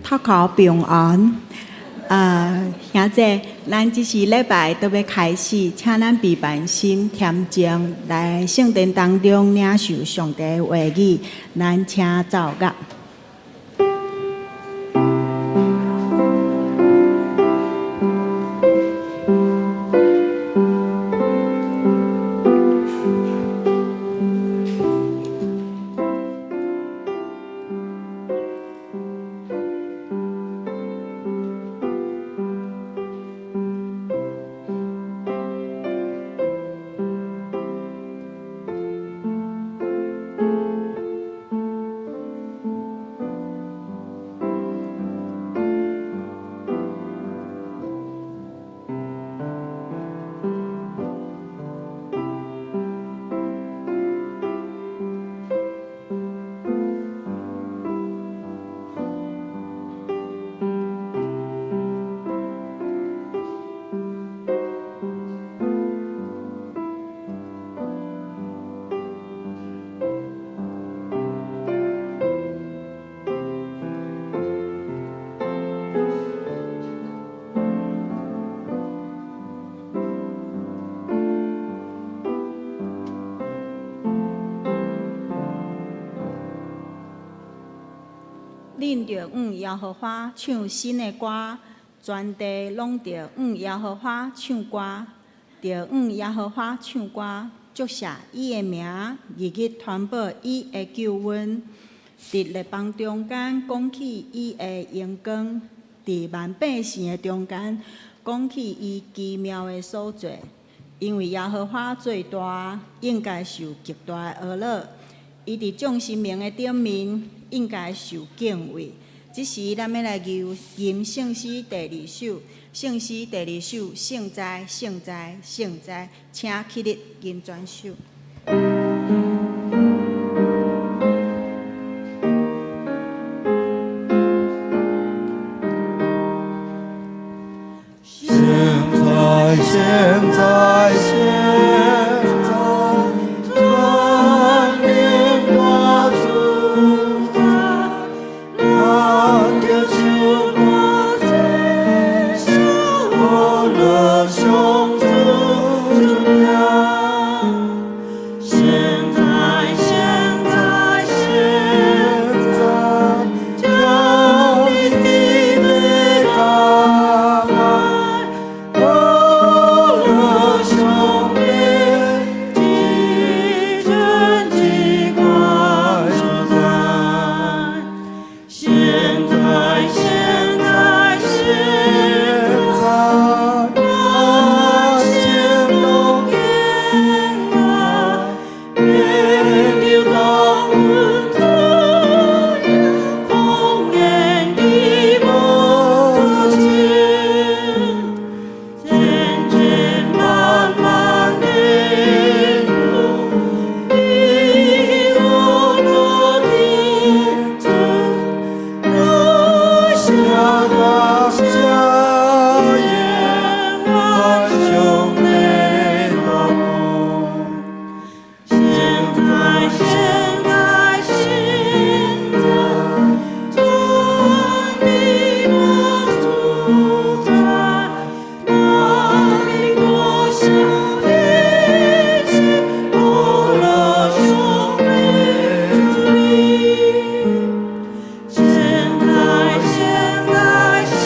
讀口平安，兄姐，咱這是禮拜都欲開始，請咱備辦心恬靜來聖殿當中領受上帝的話語，咱請奏樂。恁著向耶和華唱新的歌，全地攏著向耶和華唱歌，著向耶和華唱歌，祝謝伊的名，日日傳報伊的救恩。佇列邦中間講起伊的榮光，佇萬百姓的中間講起伊奇妙的所作。因為耶和華做大，應該受極大的呵咾。伊佇眾神明的頂面，應該受敬畏。這時，咱欲來吟聖詩第二首，聖詩第二首，聖哉，聖哉，聖哉，請起立吟全首。聖哉，聖哉，聖哉，全能大主宰，咱著唱歌讚賞呵樂上主之名。聖哉，聖哉，聖哉，降臨地的大愛，呵樂上帝至尊至高主宰。聖哉，聖哉，聖哉，萬千東天啊，免得當阮主豐年的無盡，千千萬萬年度，比呵樂的主，多謝感謝耶萬雄的大功。聖哉，聖哉，聖哉，全地大主宰，萬民歌唱天使呵樂上帝之名。聖哉，聖哉，聖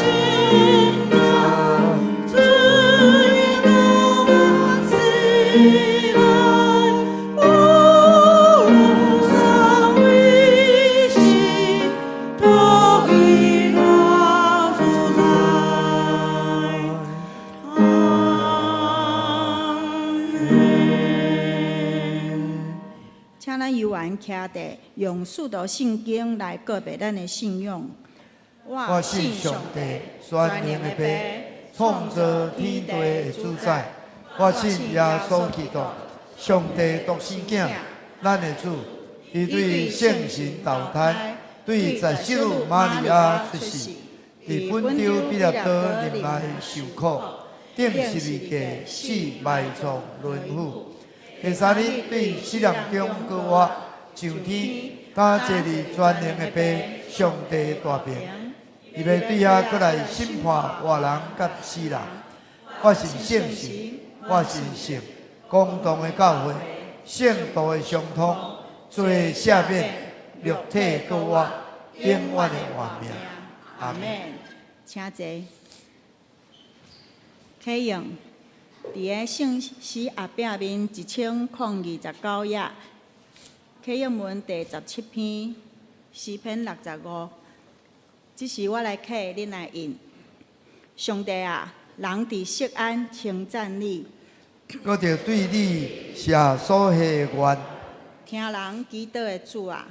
哉，主耶和華賜來，無上威勢，獨一大主宰。阿門。請咱悠閒徛佇，用使徒信經來告白咱的信仰。我信上帝全能的父，創造天地的主宰。我信耶穌基督，上帝獨生囝，咱的主。伊對聖神投胎，對十四女瑪利亞出世，佇本丟彼拉多忍耐受苦，釘十字架死埋葬淪腐。第三日對死人中復活，上天，敢坐佇全能的父上帝大爿。伊欲對遐閣來審判活人佮死人。我信聖神，我信聖公同的教會，聖徒的相通，罪赦免，肉體復活，永遠的活命。阿門。請坐。啟用佇个聖詩後壁面1029頁，啟用文第17篇，詩篇65。這時我來啟，恁來應。上帝啊，人佇錫安稱讚你，閣著對你寫所許的願。聽人祈禱的主啊，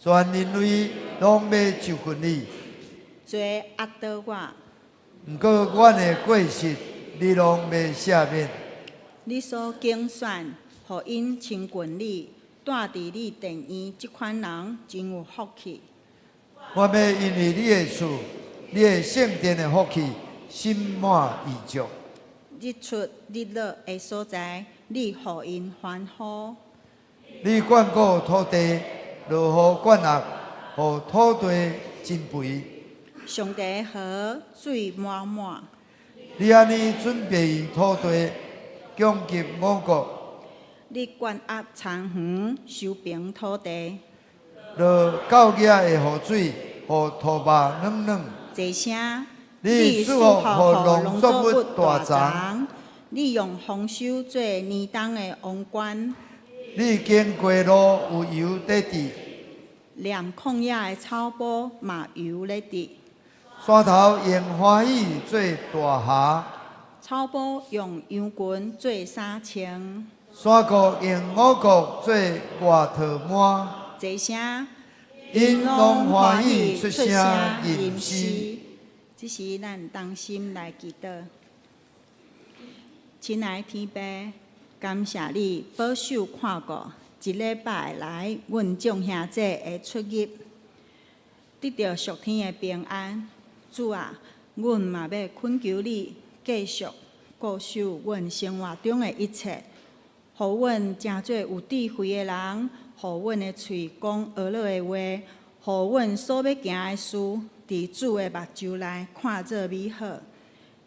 全人類攏欲就近你。罪壓倒我。毋過阮的過失，你攏欲赦免。你所揀選，予𪜶親近你，住佇你殿院，這款人真有福氣。我欲因為你的厝，你的聖殿的福氣，心滿意足。日出日落的所在，你予𪜶歡呼。你眷顧土地，落雨灌壓，予土地真肥。上帝的河水滿滿。你按呢準備土地，供給五穀。你灌壓田園，修平土地。落夠額的雨水，予塗肉軟軟。齊聲。你賜福予農作物大欉。你用豐收做年冬的王冠。你經過路有油咧滴。連曠野的草埔嘛油咧滴。山頭用歡喜做大霞。草埔用羊群做衫穿。山谷用五穀做外套幔。齊聲。𪜶攏歡喜出聲吟詩。這時咱同心來祈禱。親愛天父，感謝你保守看顧，一禮拜來，阮眾兄弟的出入，得著屬天的平安。主啊，阮嘛欲懇求你繼續顧守阮生活中的一切，予阮成做有智慧的人，予阮的喙講呵咾的話，予阮所欲行的事，佇主的目睭內看做美好。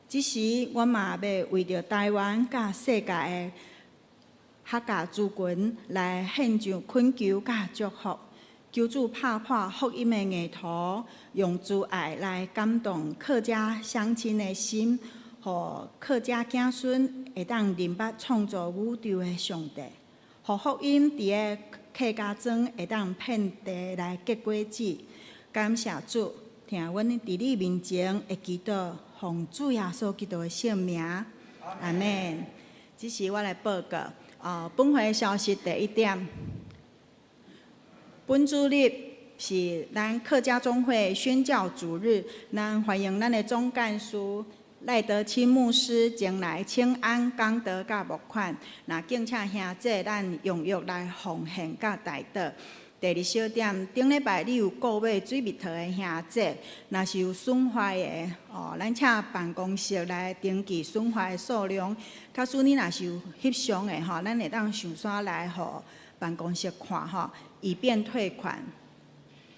這時，我嘛欲為著台灣佮世界的客家族群來獻上懇求佮祝福，求主拍破福音的硬土，用慈愛來感動客家鄉親的心，予客家子孫會當認捌創造宇宙的上帝，予福音佇個客家莊會當遍地來結果子。感謝主，聽阮佇你面前的祈禱，奉主耶穌基督的聖名，阿們。這是我來報告。本會消息第一點，本主日是咱客家總會宣教主日，咱歡迎咱的總幹事賴德清牧師前來請安講道佮募款，若敬請兄弟咱踴躍來奉獻佮代禱。第二小點，頂禮拜你有購買水蜜桃的兄弟，若是有損壞的，哦，咱請辦公室來登記損壞的數量。假使你若是有翕相的吼，咱會當上山來予辦公室看吼，以便退款。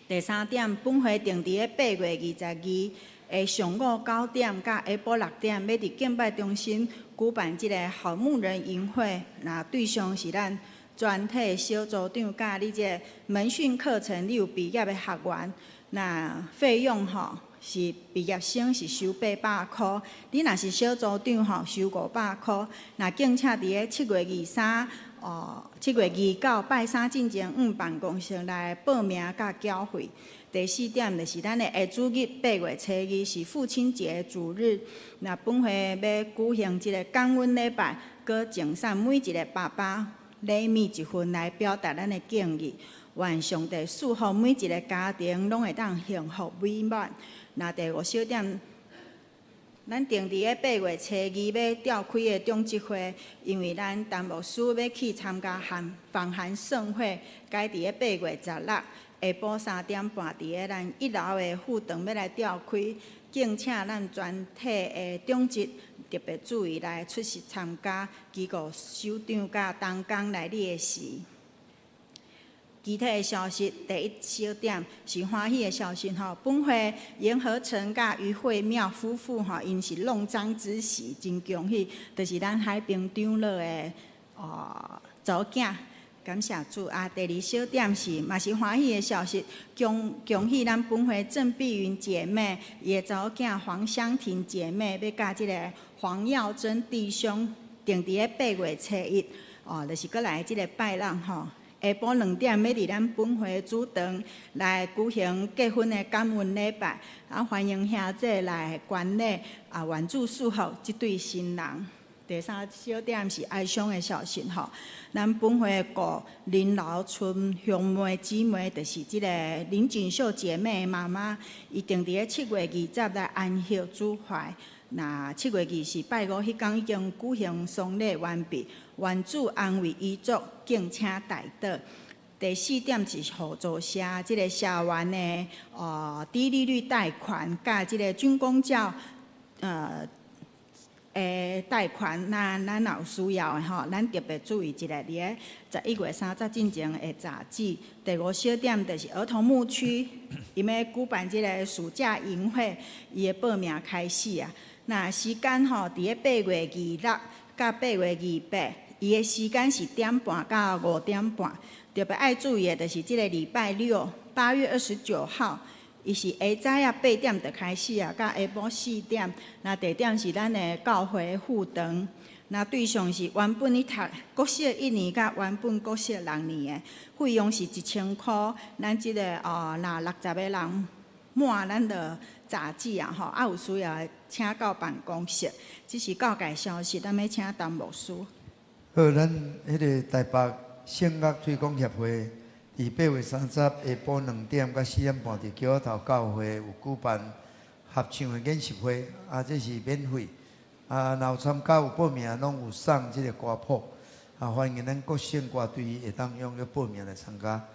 第三點，本會定佇咧8月22的上午9點到下晡6點，欲佇敬拜中心舉辦這个好牧人營會，若對象是咱全體小組長佮你這个門訓課程，你有畢業的學員，若費用吼是畢業生是收800箍，你若是小組長吼收500箍。若敬請佇咧7月23哦，7月29拜三進前，向辦公室來報名佮繳費。第四點就是咱的下主日8月初2是父親節主日，若本會欲舉行這个感恩禮拜，閣贈送每一个爸爸。禮物一份來表達咱的敬意。願上帝賜福每一个家庭，攏會當幸福美滿。那第五小點，咱定佇咧8月初2欲召開的長執會，因為咱陳牧師欲去參加寒訪韓盛會，改佇咧8月16下晡3點半，佇咧咱一樓的副堂欲來召開，敬請咱全體的長執特別注意來出席參加，祈求首長佮同工來列席。其他的消息，第一小點是歡喜的消息吼。本會嚴和成佮余惠妙夫婦吼，𪜶是弄璋之喜，真恭喜，就是咱海平長老的哦查某囝。感謝主啊！第二小點是嘛是歡喜的消息，恭恭喜咱本會鄭碧雲姐妹，伊的查某囝黃香婷姐妹，欲佮這个黃耀珍弟兄定佇咧8月初1，哦，就是閣來這个拜六吼。下晡2點，欲佇咱本會主堂來舉行結婚的感恩禮拜，啊，歡迎兄弟來觀禮，啊，願主賜福這對新人。第三小點是哀傷的消息吼，咱本會顧林老春香妹姊妹，就是這个林錦秀姐妹的媽媽，伊定佇咧7月20來安息主懷。那7月20拜五彼工已經舉行喪禮完畢，願主安慰遺族，敬請代禱。第四點是互助社這个社員的低利率貸款，佮這个軍公教的貸款，那咱若有需要的吼，咱特別注意一下，佇咧11月30進前會截止。第五小點就是兒童牧區，伊欲舉辦這个暑假營會，伊的報名開始啊。那時間吼，佇咧8月26佮8月28，伊的時間是點半到5點半。特別愛注意的，就是這个禮拜六，8月29號。伊是下早仔8點就開始啊，到下晡4點。那地點是咱的教會副堂。那對象是原本咧讀國小一年佮原本國小六年的，費用是1000箍。咱這个哦，若60個人滿，咱就雜誌啊吼，啊有需要的請到辦公室。這是教界消息，咱欲請陳牧師。好，咱彼个台北聖樂推廣協會。佇8月30下晡2點到4點半，佇橋仔頭教會有舉辦合唱的研習會，啊，這是免費，啊，若有參加有報名，攏有送這个歌譜，啊，歡迎咱各聖歌隊會當踴躍報名來參加。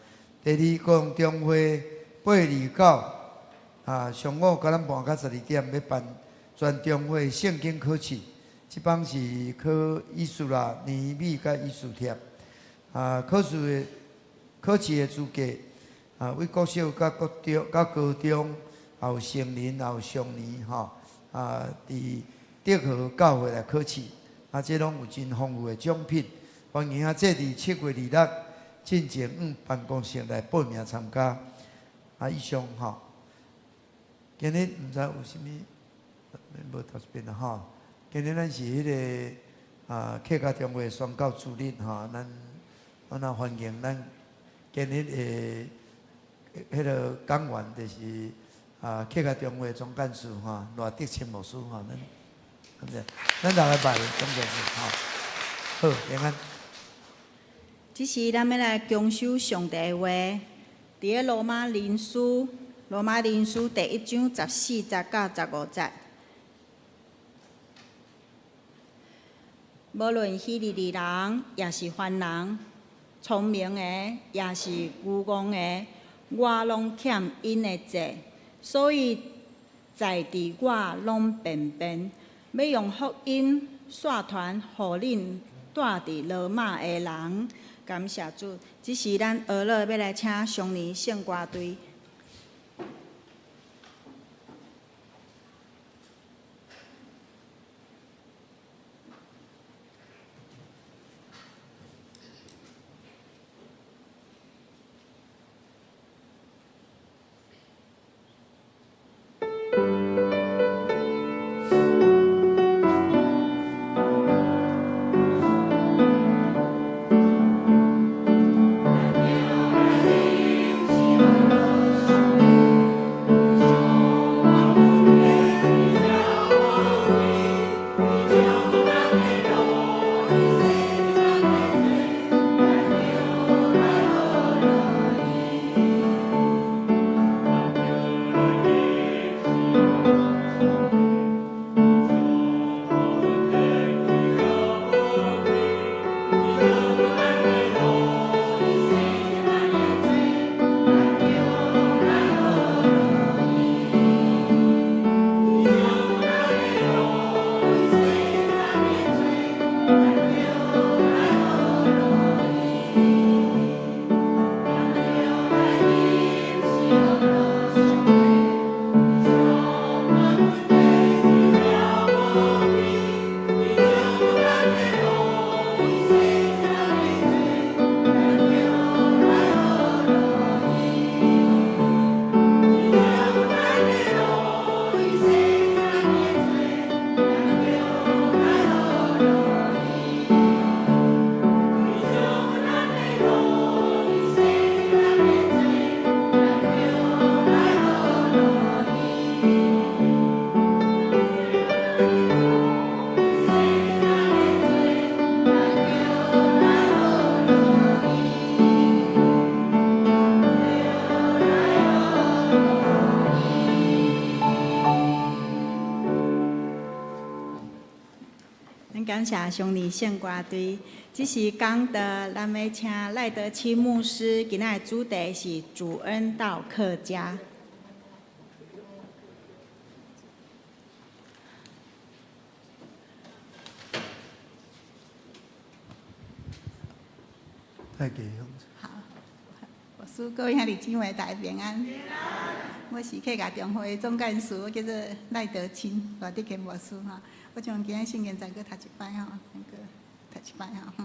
第二，高雄中會8月29，啊，上午9點半到12點欲辦全中會聖經考試，這擺是考以斯拉、尼希米佮以斯帖，啊，考試的資格啊，為國小、佮國中、佮高中，也有成人，也有少年，吼啊，佇德和教會來考試，啊，這攏有真豐富的獎品，歡迎啊！這佇7月26進前往辦公室來報名參加。啊，以上吼，今日毋知有啥物，無特別啦吼。今日咱是彼个啊客家中會宣教主日吼，咱我若歡迎咱。今日的彼个講員就是啊，客家中會總幹事吼，賴德清牧師吼，咱，咱六個拜總幹事吼，好，平安。這時咱欲來恭守上帝的話，佇咧羅馬人書，羅馬人書第一章14節到15節。無論希利尼人，抑是凡人。聰明的，抑是愚戇的，我攏欠𪜶的債，所以在佇我攏便便，欲用福音宣傳予恁住佇羅馬的人。感謝主，這時咱學樂欲來請雙年聖歌隊。 Thank 感謝上帝聖歌隊。這時講道，咱欲請賴德清牧師，今仔的主題是主恩到客家。太給。好，牧師，各位兄弟姊妹，大家平安。我是客家中會總幹事，我叫做賴德清，賴德清牧師哈。我將今仔聖經再閣讀一擺吼，閣讀一擺吼。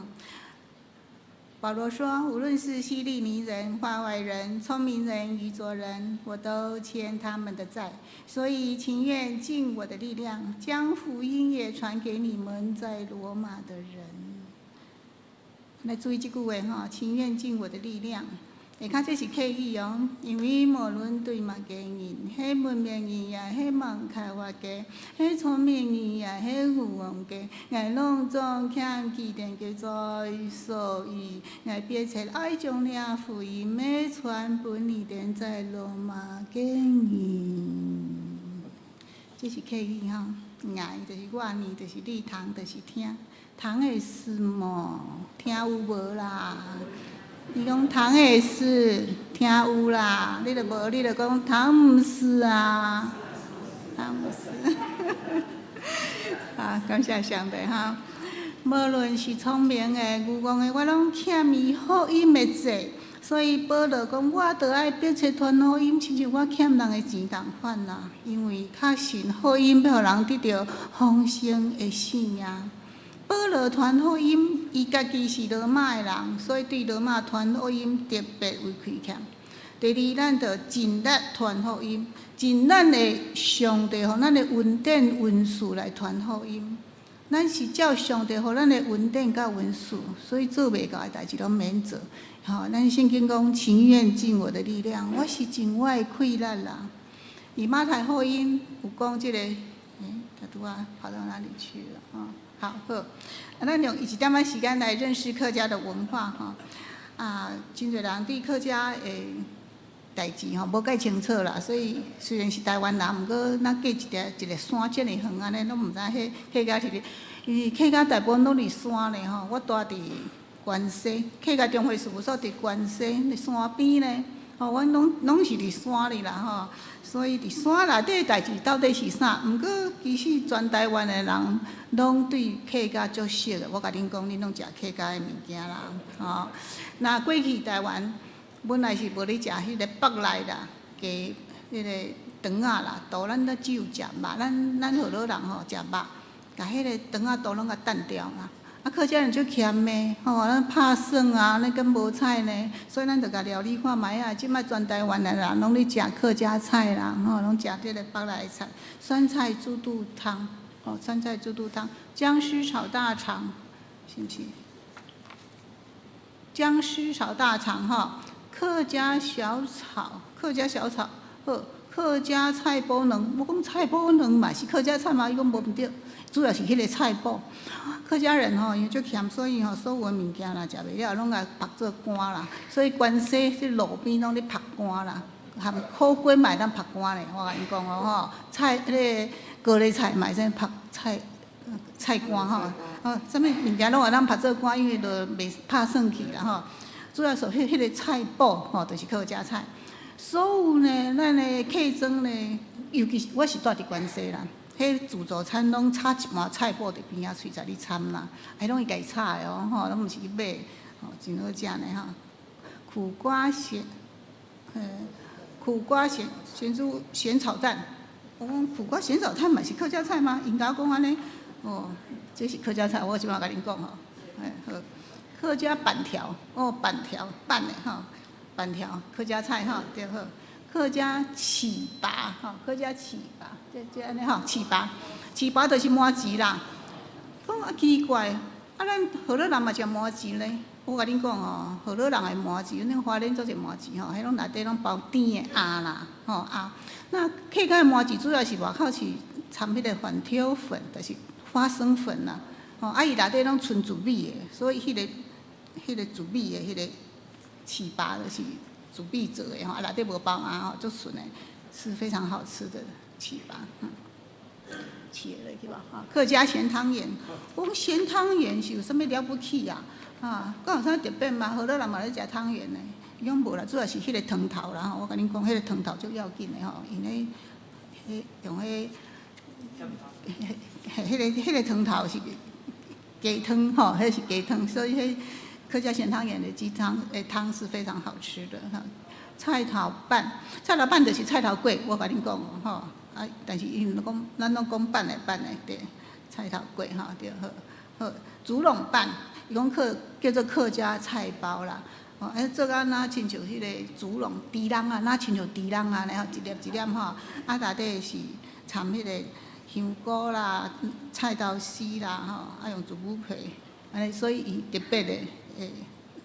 保羅說：無論是希利尼人、化外人、聰明人、愚拙人，我都欠他們的債，所以情願盡我的力量，將福音也傳給你們在羅馬的人。來注意這句話吼，情願盡我的力量。下跤這是客語哦，因為無論對麼个人，彼文明人抑彼無開發家，彼聰明人抑彼愚戇家，𠊎攏總欠基督的債，所以𠊎迫切愛將這福音傳分你們在羅馬个人。這是客語吼，𠊎就是我，你就是你，通就是聽，通的是麼？聽有無啦？伊講通的是聽有啦，你著無，你著講通毋是啊，通毋是。啊，感謝上帝哈！無論是聰明的、愚戇的，我攏欠伊福音的債。所以保羅講，我著愛迫切傳福音，親像我欠人的錢仝款啦。因為確信福音欲予人得著豐盛的生命。保羅傳福音，伊家己是羅馬的人，所以對羅馬傳福音特別有虧欠。第二，咱著盡力傳福音，盡咱的上帝予咱的恩典恩賜來傳福音。咱是照上帝予咱的恩典佮恩賜，所以做袂到的代誌攏免做。吼，咱聖經講情願盡我的力量，我是盡我的氣力啦。佇馬太福音有講這個，欸，拄仔跑到哪裡去了？啊，好，好，咱用一點仔時間來認識客家的文化吼。啊，真濟人對客家的代誌吼無蓋清楚啦，所以雖然是台灣人，毋過若隔一個山遮爾遠按呢，攏毋知彼客家是佇，因為客家大部分攏佇山咧吼。我住佇關西，客家中會事務所佇關西，佇山邊咧，吼，阮攏攏是佇山裡啦吼。所以佇山內底代誌到底是啥？毋過其實全台灣的人攏對客家足熟的。我共恁講，恁攏食客家的物件啦，吼。若過去台灣本來是無咧食彼個腹內啦，雞彼個腸仔啦，肚咱都只有食肉，咱咱河洛人吼食肉，共彼個腸仔肚攏共歕掉啦。啊，客家人足儉的，吼，咱拍算啊，呢敢無菜呢，所以咱就共料理看覓仔。這擺全台灣的人攏咧食客家菜啦，吼，攏食這個腹內菜，酸菜豬肚湯，吼，酸菜豬肚湯，薑絲炒大腸，是毋是？薑絲炒大腸，吼，客家小炒，客家小炒，好，客家菜脯卵，我講菜脯卵嘛是客家菜嗎？伊講無毋對，主要是彼個菜脯。客家人吼，因為足儉，所以吼所有的物件啦，食袂了，攏共曝做乾啦。所以關西這路邊攏咧曝乾啦，含苦瓜嘛會當曝乾咧。我共𪜶講哦吼，菜彼個高麗菜嘛會使曝菜菜乾吼，哦，啥物物件攏會當曝做乾，因為就袂拍酸去啦吼。主要是彼個菜脯吼，就是客家菜。所有呢，咱的客莊呢，尤其是我是住佇關西啦。彼自助餐攏炒一盤菜脯佇邊仔，隨在你摻啦，彼攏伊家己炒的哦，吼，攏毋是去買，吼，真好食呢吼。苦瓜鹹，苦瓜鹹鹹豬鹹炒蛋，我講苦瓜鹹炒蛋嘛是客家菜嗎？𪜶共我講按呢，哦，這是客家菜，我這擺共恁講吼，哎好，客家板條，哦板條板的吼，板條客家菜吼，對好。客家糍粑吼，客家糍粑，這這按呢吼，糍粑，糍粑就是麻糍啦。講啊奇怪，啊咱河洛人嘛食麻糍咧。我共恁講吼，河洛人的麻糍，恁花蓮做濟麻糍吼，彼攏內底攏包甜的餡啦，吼餡。那客家的麻糍主要是外口是摻彼個番條粉，就是花生粉啦，吼啊伊內底攏純糯米的，所以彼個糯米的彼個糍粑就是糯米做的吼，啊內底無包餡吼，足順的，是非常好吃的糍粑。嗯，切落去無？哈，客家鹹湯圓，我講鹹湯圓是有啥物了不起啊？啊，敢有啥特別嗎？河洛人嘛咧食湯圓呢。伊講無啦，主要是彼个湯頭啦吼。我共恁講，彼個湯頭足要緊的吼，𪜶彼彼用彼彼個湯頭是雞湯吼，彼是雞湯，所以彼客家鹹湯圓的雞湯，湯是非常好吃的哈。菜頭粄，菜頭粄就是菜頭粿，我共恁講吼，啊，但是𪜶講，咱攏講粄的粄的對，菜頭粿吼對好，好，竹籠粄，伊講客叫做客家菜包啦。哦，做甲若親像彼個竹籠豬籠啊，若親像豬籠啊，然後一粒一粒吼，啊內底是摻彼個香菇啦、菜頭絲啦吼，啊用竹菇皮，按呢，所以伊特別的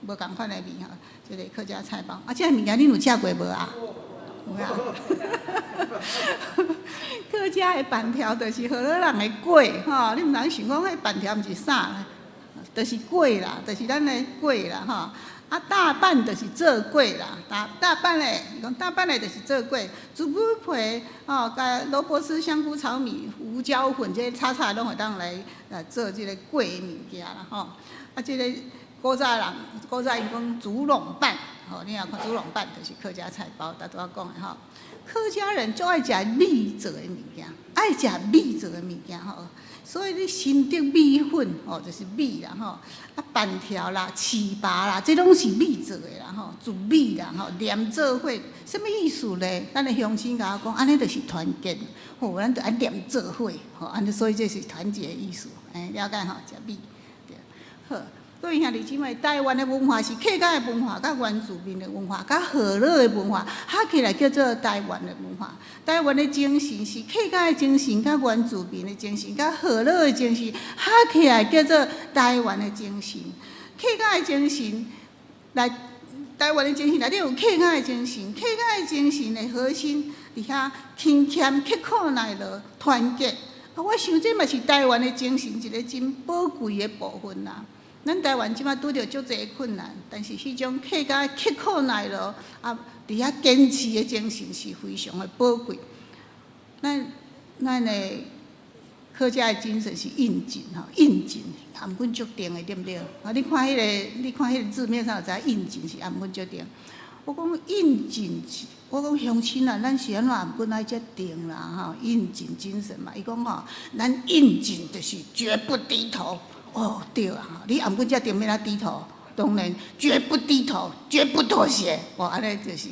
無仝款的味吼，這個客家菜包。啊，這个物件恁有食過無啊？有啊。客家的板條就是河洛人的粿吼，你毋通想講彼板條毋是啥，就是粿啦，就是咱的粿啦吼。啊，大阪就是做粿啦，大大阪的，伊講大阪的就是做粿，竹菇皮吼，共蘿蔔絲、香菇炒米、胡椒粉，這炒炒攏會當來做這个粿的物件啦吼。啊，這个古早人，古早𪜶講竹籠粄，吼，你若看竹籠粄就是客家菜包，拄拄仔講的吼。客家人足愛食米做的物件，愛食米做的物件吼。所以你新竹米粉吼，就是米啦吼，啊板條啦、糍粑啦，這攏是米做的啦吼，煮米啦吼，黏做伙，啥物意思咧？咱的鄉親共我講，按呢就是團結，吼，咱著愛黏做伙，吼，按呢所以這是團結的意思，了解吼？食米，對，好。各位兄弟姊妹，台灣的文化是客家的文化、佮原住民的文化、佮河洛的文化，合起來叫做台灣的文化。台灣的精神是客家的精神、佮原住民的精神、佮河洛的精神，合起來叫做台灣的精神。客家的精神來，台灣的精神內底有客家的精神，客家的精神的核心佇遐勤儉、刻苦耐勞、團結。啊，我想這嘛是台灣的精神一个真寶貴的部分啦。咱台灣這擺拄著足濟困難，但是彼種客家刻苦耐勞啊，佇遐堅持的精神是非常的寶貴。咱的客家的精神是韌勁吼，韌勁，頷頸足定的，對毋對？啊，你看彼个字面上就知韌勁是頷頸足定。我講韌勁，我講鄉親啊，咱是按怎頷頸愛遮定啦吼？韌勁精神嘛，伊講吼，咱韌勁就是絕不低頭。哦，對啊，你頷頸遮定欲按怎低頭？當然絕不低頭，絕不妥協。哦，按呢就是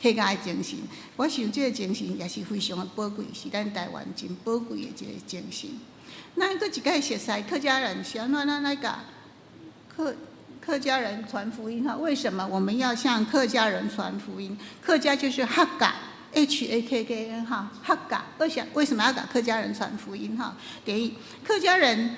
客家的精神。我想這个精神也是非常的寶貴，是咱台灣真寶貴的一个精神。咱閣一擺熟似客家人是按怎咱來共客家人傳福音哈？為什麼我們要向客家人傳福音？客家就是客家，H A K K A 哈，客家。為什麼要共客家人傳福音哈？第一，客家人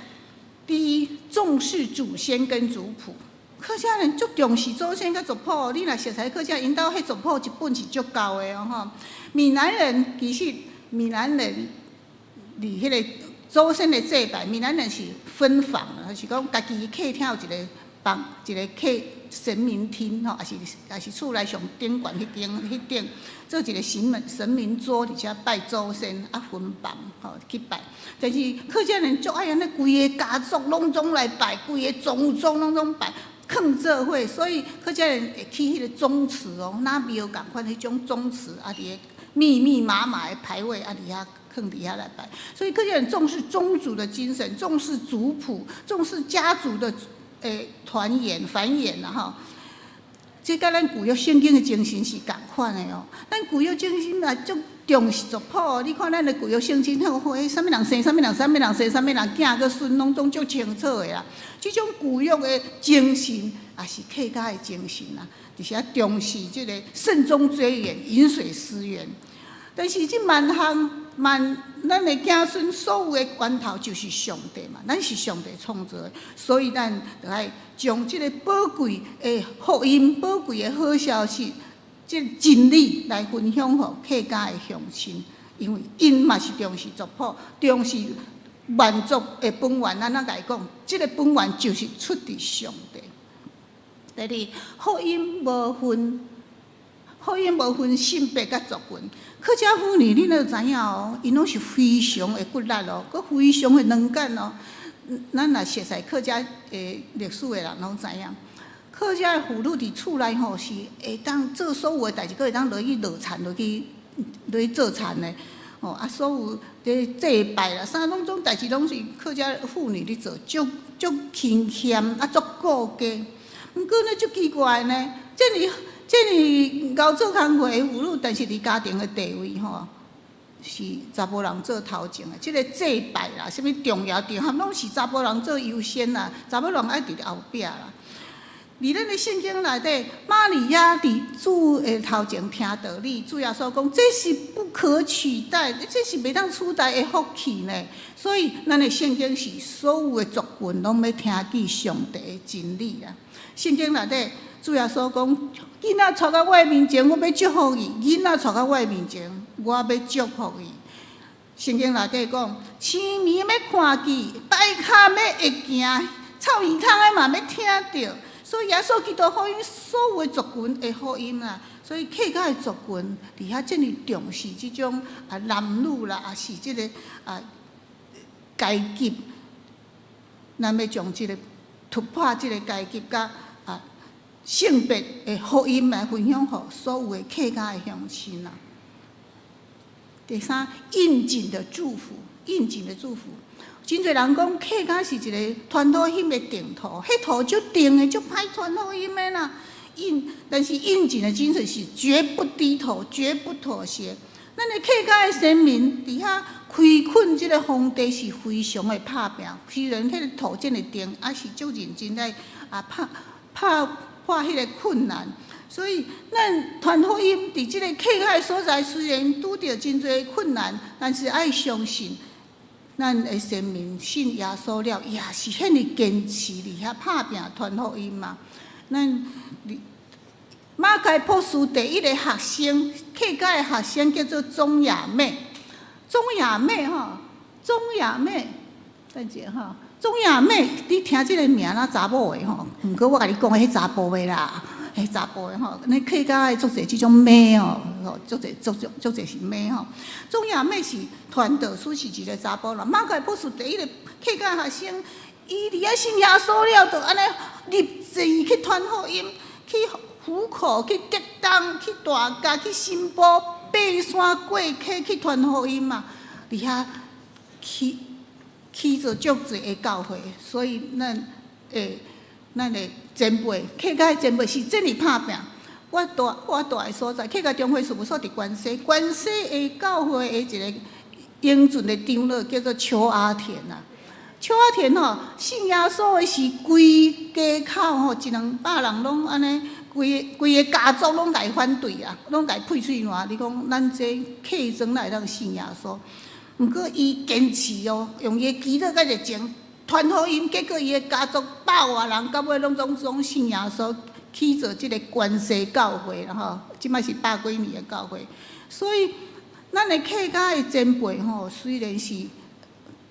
第一重視祖先跟族譜。客家人足重視祖先佮族譜，你若熟似客家，𪜶兜彼族譜一本是足厚的哦吼。閩南人其實閩南人佇彼个祖先的祭拜，閩南人是分房，就是講家己客廳有一个房，一个客神明廳吼，抑是厝內上頂懸彼間彼頂做一个神明桌，佇遮拜祖先，啊分房吼去拜。但是客家人足愛按呢，規个家族攏總來拜，規个宗族攏總拜。囥做伙，所以客家人會起彼个宗祠哦，若廟仝款彼種宗祠，啊，佇個密密麻麻的牌位，啊，佇遐囥佇遐來拜。所以客家人重視宗族的精神，重視族譜，重視家族的團圓繁衍啦吼。這佮咱舊約聖經的精神是仝款的哦。咱舊約精神嘛足重視族譜，你看咱的舊約聖經，彼啥物人生啥物人，啥物人生啥物人，囝佮孫攏總足清楚的啦。這種舊約的精神，也是客家的精神啦，就是愛重視這个慎終追遠、飲水思源。但是這萬項萬咱的子孫所有的源頭就是上帝嘛，咱是上帝創造的，所以咱著愛將這个寶貴的福音、寶貴的好消息，這個真理來分享予客家的鄉親，因為𪜶嘛是重視族譜，重視萬族的本源。咱怎共伊講？這个本源就是出佇上帝。第二，福音無分。福音無分性別佮族群。客家婦女恁都知影哦，𪜶攏是非常的骨力哦，閣非常的能幹哦。咱若熟似客家的歷史的人攏知影，客家的婦女佇厝內吼是會當做所有的代誌，閣會當落去落田落去落去做田的。吼啊，所有佇祭拜啦，啥攏總代誌攏是客家婦女咧做，足足勤儉啊，足顧家。毋過呢，足奇怪呢，遮爾遮爾𠢕做工課的婦女，但是佇家庭的地位吼，是查埔人做頭前的。這個祭拜啦，啥物重要場合，攏是查埔人做優先啦，查某人愛佇後壁啦。佇咱的聖經內底，瑪利亞佇主的頭前聽道理，主耶穌講這是不可取代，這是袂當取代的福氣呢。所以，咱的聖經是所有的族群攏欲聽見上帝的真理啊。聖經內底，主耶穌講：囡仔𤆬到我的面前，我欲祝福伊；囡仔𤆬到我的面前，我欲祝福伊。聖經內底講：痴盲欲看見，跛跤欲會行，臭耳孔的嘛欲聽著。所以耶穌基督福音，所有的族群的福音啦，所以客家的族群佇遐遮爾重視這種啊男女啦，抑是這个啊階級，咱欲將這个突破這个階級佮啊性別的福音來分享予所有的客家的鄉親啦。第三，應景的祝福，應景的祝福。真濟人講客家是一个傳福音的淨土，彼土足淨的，足歹傳福音的啦。但是應景的精神是絕不低頭，絕不妥協。咱的客家的先民佇遐開墾這个荒地是非常的拍拚，雖然彼个土遮爾淨，也是足認真來啊拍拍破彼个困難。所以，咱傳福音佇這个客家的所在，雖然拄著真濟困難，但是愛相信，咱的先民信耶穌了，也是遐爾堅持佇遐拍拚傳福音嘛。咱馬偕博士第一個學生，客家的學生叫做鍾亞妹。鍾亞妹吼，鍾亞妹，等者吼，鍾亞妹，你聽這个名若查某的吼，毋過我共你講，彼查埔的啦，彼查埔的吼，咱客家的足濟這種妹吼，足濟足足足濟是妹吼。鍾亞妹是傳道師，是一个查埔人。馬偕博士第一个客家學生，伊佇遐信耶穌了，就按呢立志去傳福音，去湖口、去竹東、去大甲、去新埔，爬山過溪去傳福音嘛。佇遐起起做足濟的教會，所以咱的前輩，客家的前輩是遮爾拍拚。我蹛的所在，客家中會事務所佇關西，關西的教會的一個英俊的長老叫做邱阿田啊。邱阿田吼，信耶穌的是規家口吼，一兩百人攏按呢，規規个家族攏共伊反對啊，攏共伊屁喙瀾。你講咱這客莊哪會當信耶穌？毋過伊堅持哦，用伊的祈禱佮熱情傳福音，結果伊的家族百外人，到尾攏總總信耶穌，起做這个關西教會啦吼。這擺是百幾年的教會，所以咱的客家的前輩吼，雖然是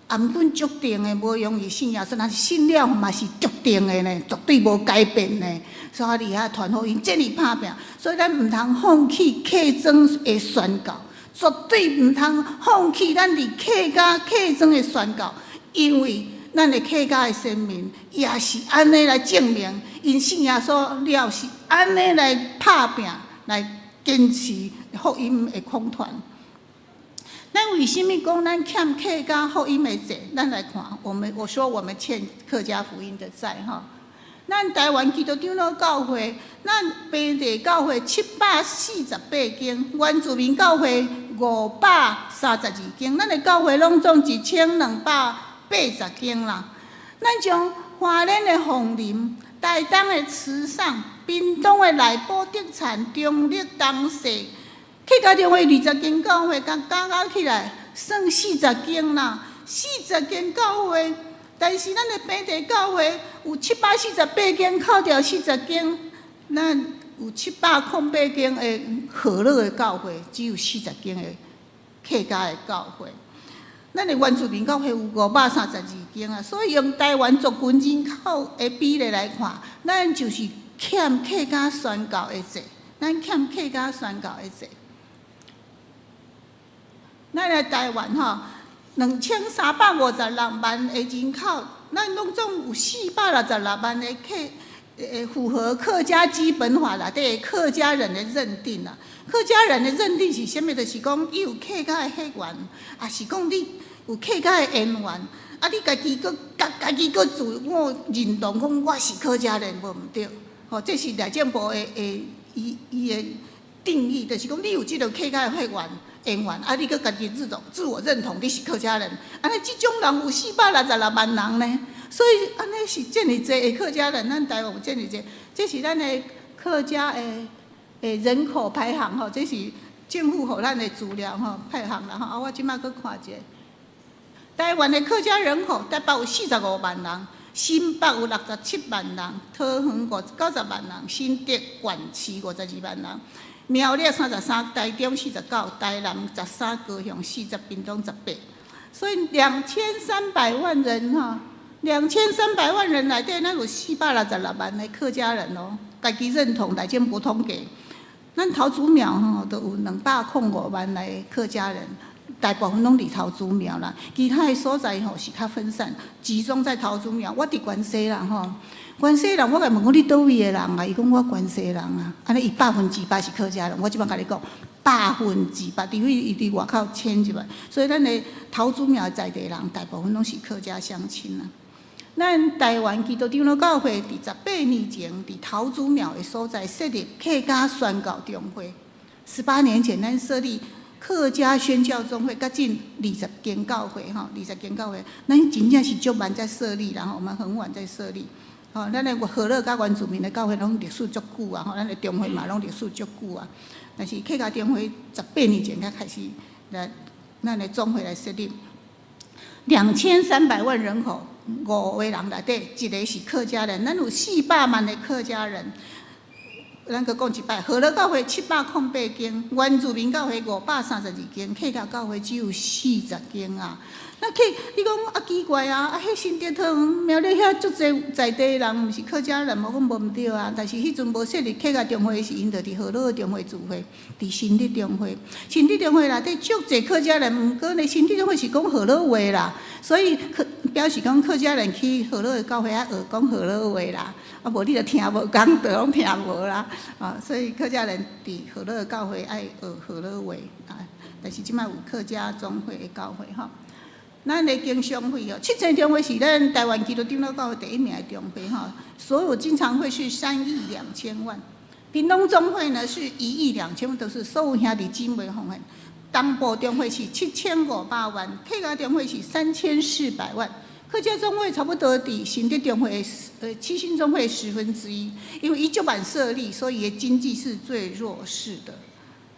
頷頸足定的，無容易信耶穌，但是信了嘛是足定的呢，絕對無改變的。所以佇遐傳福音，遮爾拍拚，所以咱毋通放棄客莊的宣教，絕對毋通放棄咱佇客家客莊的宣教，因為咱的客家的先民也是按呢來證明，𪜶信耶穌了是按呢來拍拚，來堅持福音的廣傳。咱為啥物講咱欠客家福音的債？咱來看，我說我們欠客家福音的債吼。咱台灣基督長老教會，咱平地教會748間，原住民教會532間，咱的教會攏總1280間啦。咱將花蓮的鳳林、台東的池上、屏東的內埔德田、中壢東勢，客家中會20間教會，共加加起來算40間啦，四十間教會。但是咱的平地教會有748間，扣掉四十間，咱有708間的和樂的教會，只有四十間的客家的教會。咱的原住民教會有532間啊，所以用台灣族群人口的比例來看，咱就是欠客家宣教的債。咱欠客家宣教的債。咱來台灣吼，2356萬的人口，咱攏總有466萬的客，符合客家基本法內底客家人的認定啊。客家人的認定是啥物？就是講伊有客家的血緣，抑是講你有客家的淵源，啊，你家己閣家己閣自我認同講我是客家人，無毋對。吼，這是內政部的伊的定義，就是講你有這個客家的血緣。淵源，啊！你閣家己自我認同你是客家人，按呢這種人有466萬人呢，所以按呢是遮爾濟的客家人，咱台灣有遮爾濟，這是咱的客家的人口排行吼，這是政府予咱的資料吼排行啦吼。啊，我這擺閣看一下，台灣的客家人口，台北有45萬人，新北有67萬人，桃園90萬人，新竹縣市52萬人。苗栗33，台中49，台南13，高雄40，屏東18，所以兩千三百萬人哈，兩千三百萬人內底，咱有466萬的客家人哦，家己認同，內政部統計，咱桃竹苗吼都有205萬的客家人，大部分攏佇桃竹苗啦，其他的所在吼是較分散，集中在桃竹苗。我佇關西啦吼。關西人，我共問講你佗位的人啊？伊講我關西人啊，按呢伊100%是客家人。我這擺共你講，百分之百，除非伊佇外口遷入來。所以咱的桃竹苗在地人，大部分攏是客家鄉親啊。咱台灣基督長老教會佇18年前，佇桃竹苗的所在設立客家宣教中會。18年前，咱設立客家宣教中會，閣進20間教會吼，二十間教會，咱真正是足晚才設立，然後我們很晚才設立。吼，咱的和樂佮原住民的教會攏歷史足久啊，吼，咱的中會嘛攏歷史足久啊。但是客家中會十八年前才開始來，咱的總會來設立。2300萬人口，五個人內底一個是客家人，咱有400萬的客家人。咱閣講一擺，和樂教會708間，原住民教會532間，客家教會只有40間啊。那客，你講啊奇怪啊，啊彼新竹桃園苗栗遐足濟在地人，毋是客家人，無講無毋對啊。但是彼陣無設立客家中會時，𪜶就佇和樂中會聚會，佇新竹中會。新竹中會內底足濟客家人，毋過呢，新竹中會是講和樂話啦，所以客表示講客家人去和樂的教會愛學講和樂話啦，啊無你就聽無講，就攏聽無啦。啊，所以客家人佇和樂教會愛學和樂話啊，但是這擺有客家總會的教會吼。咱的經常會哦，七星中會是咱台灣基督長老教會第一名的中會吼，所有經常會是3億2千萬，屏東中會呢是1億2千萬，都是所有兄弟姊妹奉獻。東部中會是7500萬，客家中會是3400萬，客家中會差不多佇新竹中會七星中會1/10，因為伊足晚設立，所以經濟是最弱勢的，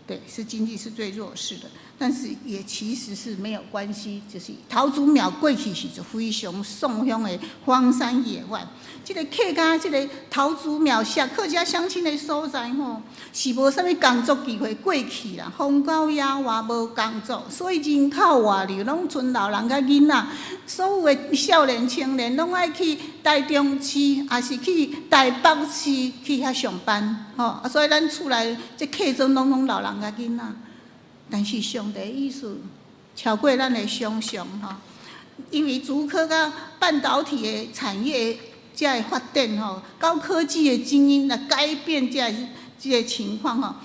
對，是經濟是最弱勢的。但是也其實是沒有關係，就是桃竹苗過去是就非常喪鄉的荒山野外。這個客家這個桃竹苗鄉客家鄉親的所在吼，是無啥物工作機會過去啦，荒郊野外無工作，所以人口外流，攏賰老人佮囡仔，所有的少年青年攏愛去台中市，抑是去台北市去遐上班，吼啊，所以咱厝內這客莊攏攏老人佮囡仔。但是上帝意思超過咱的想象吼，因為竹科佮半導體的產業這个發展吼，高科技的精英來改變這個情況吼。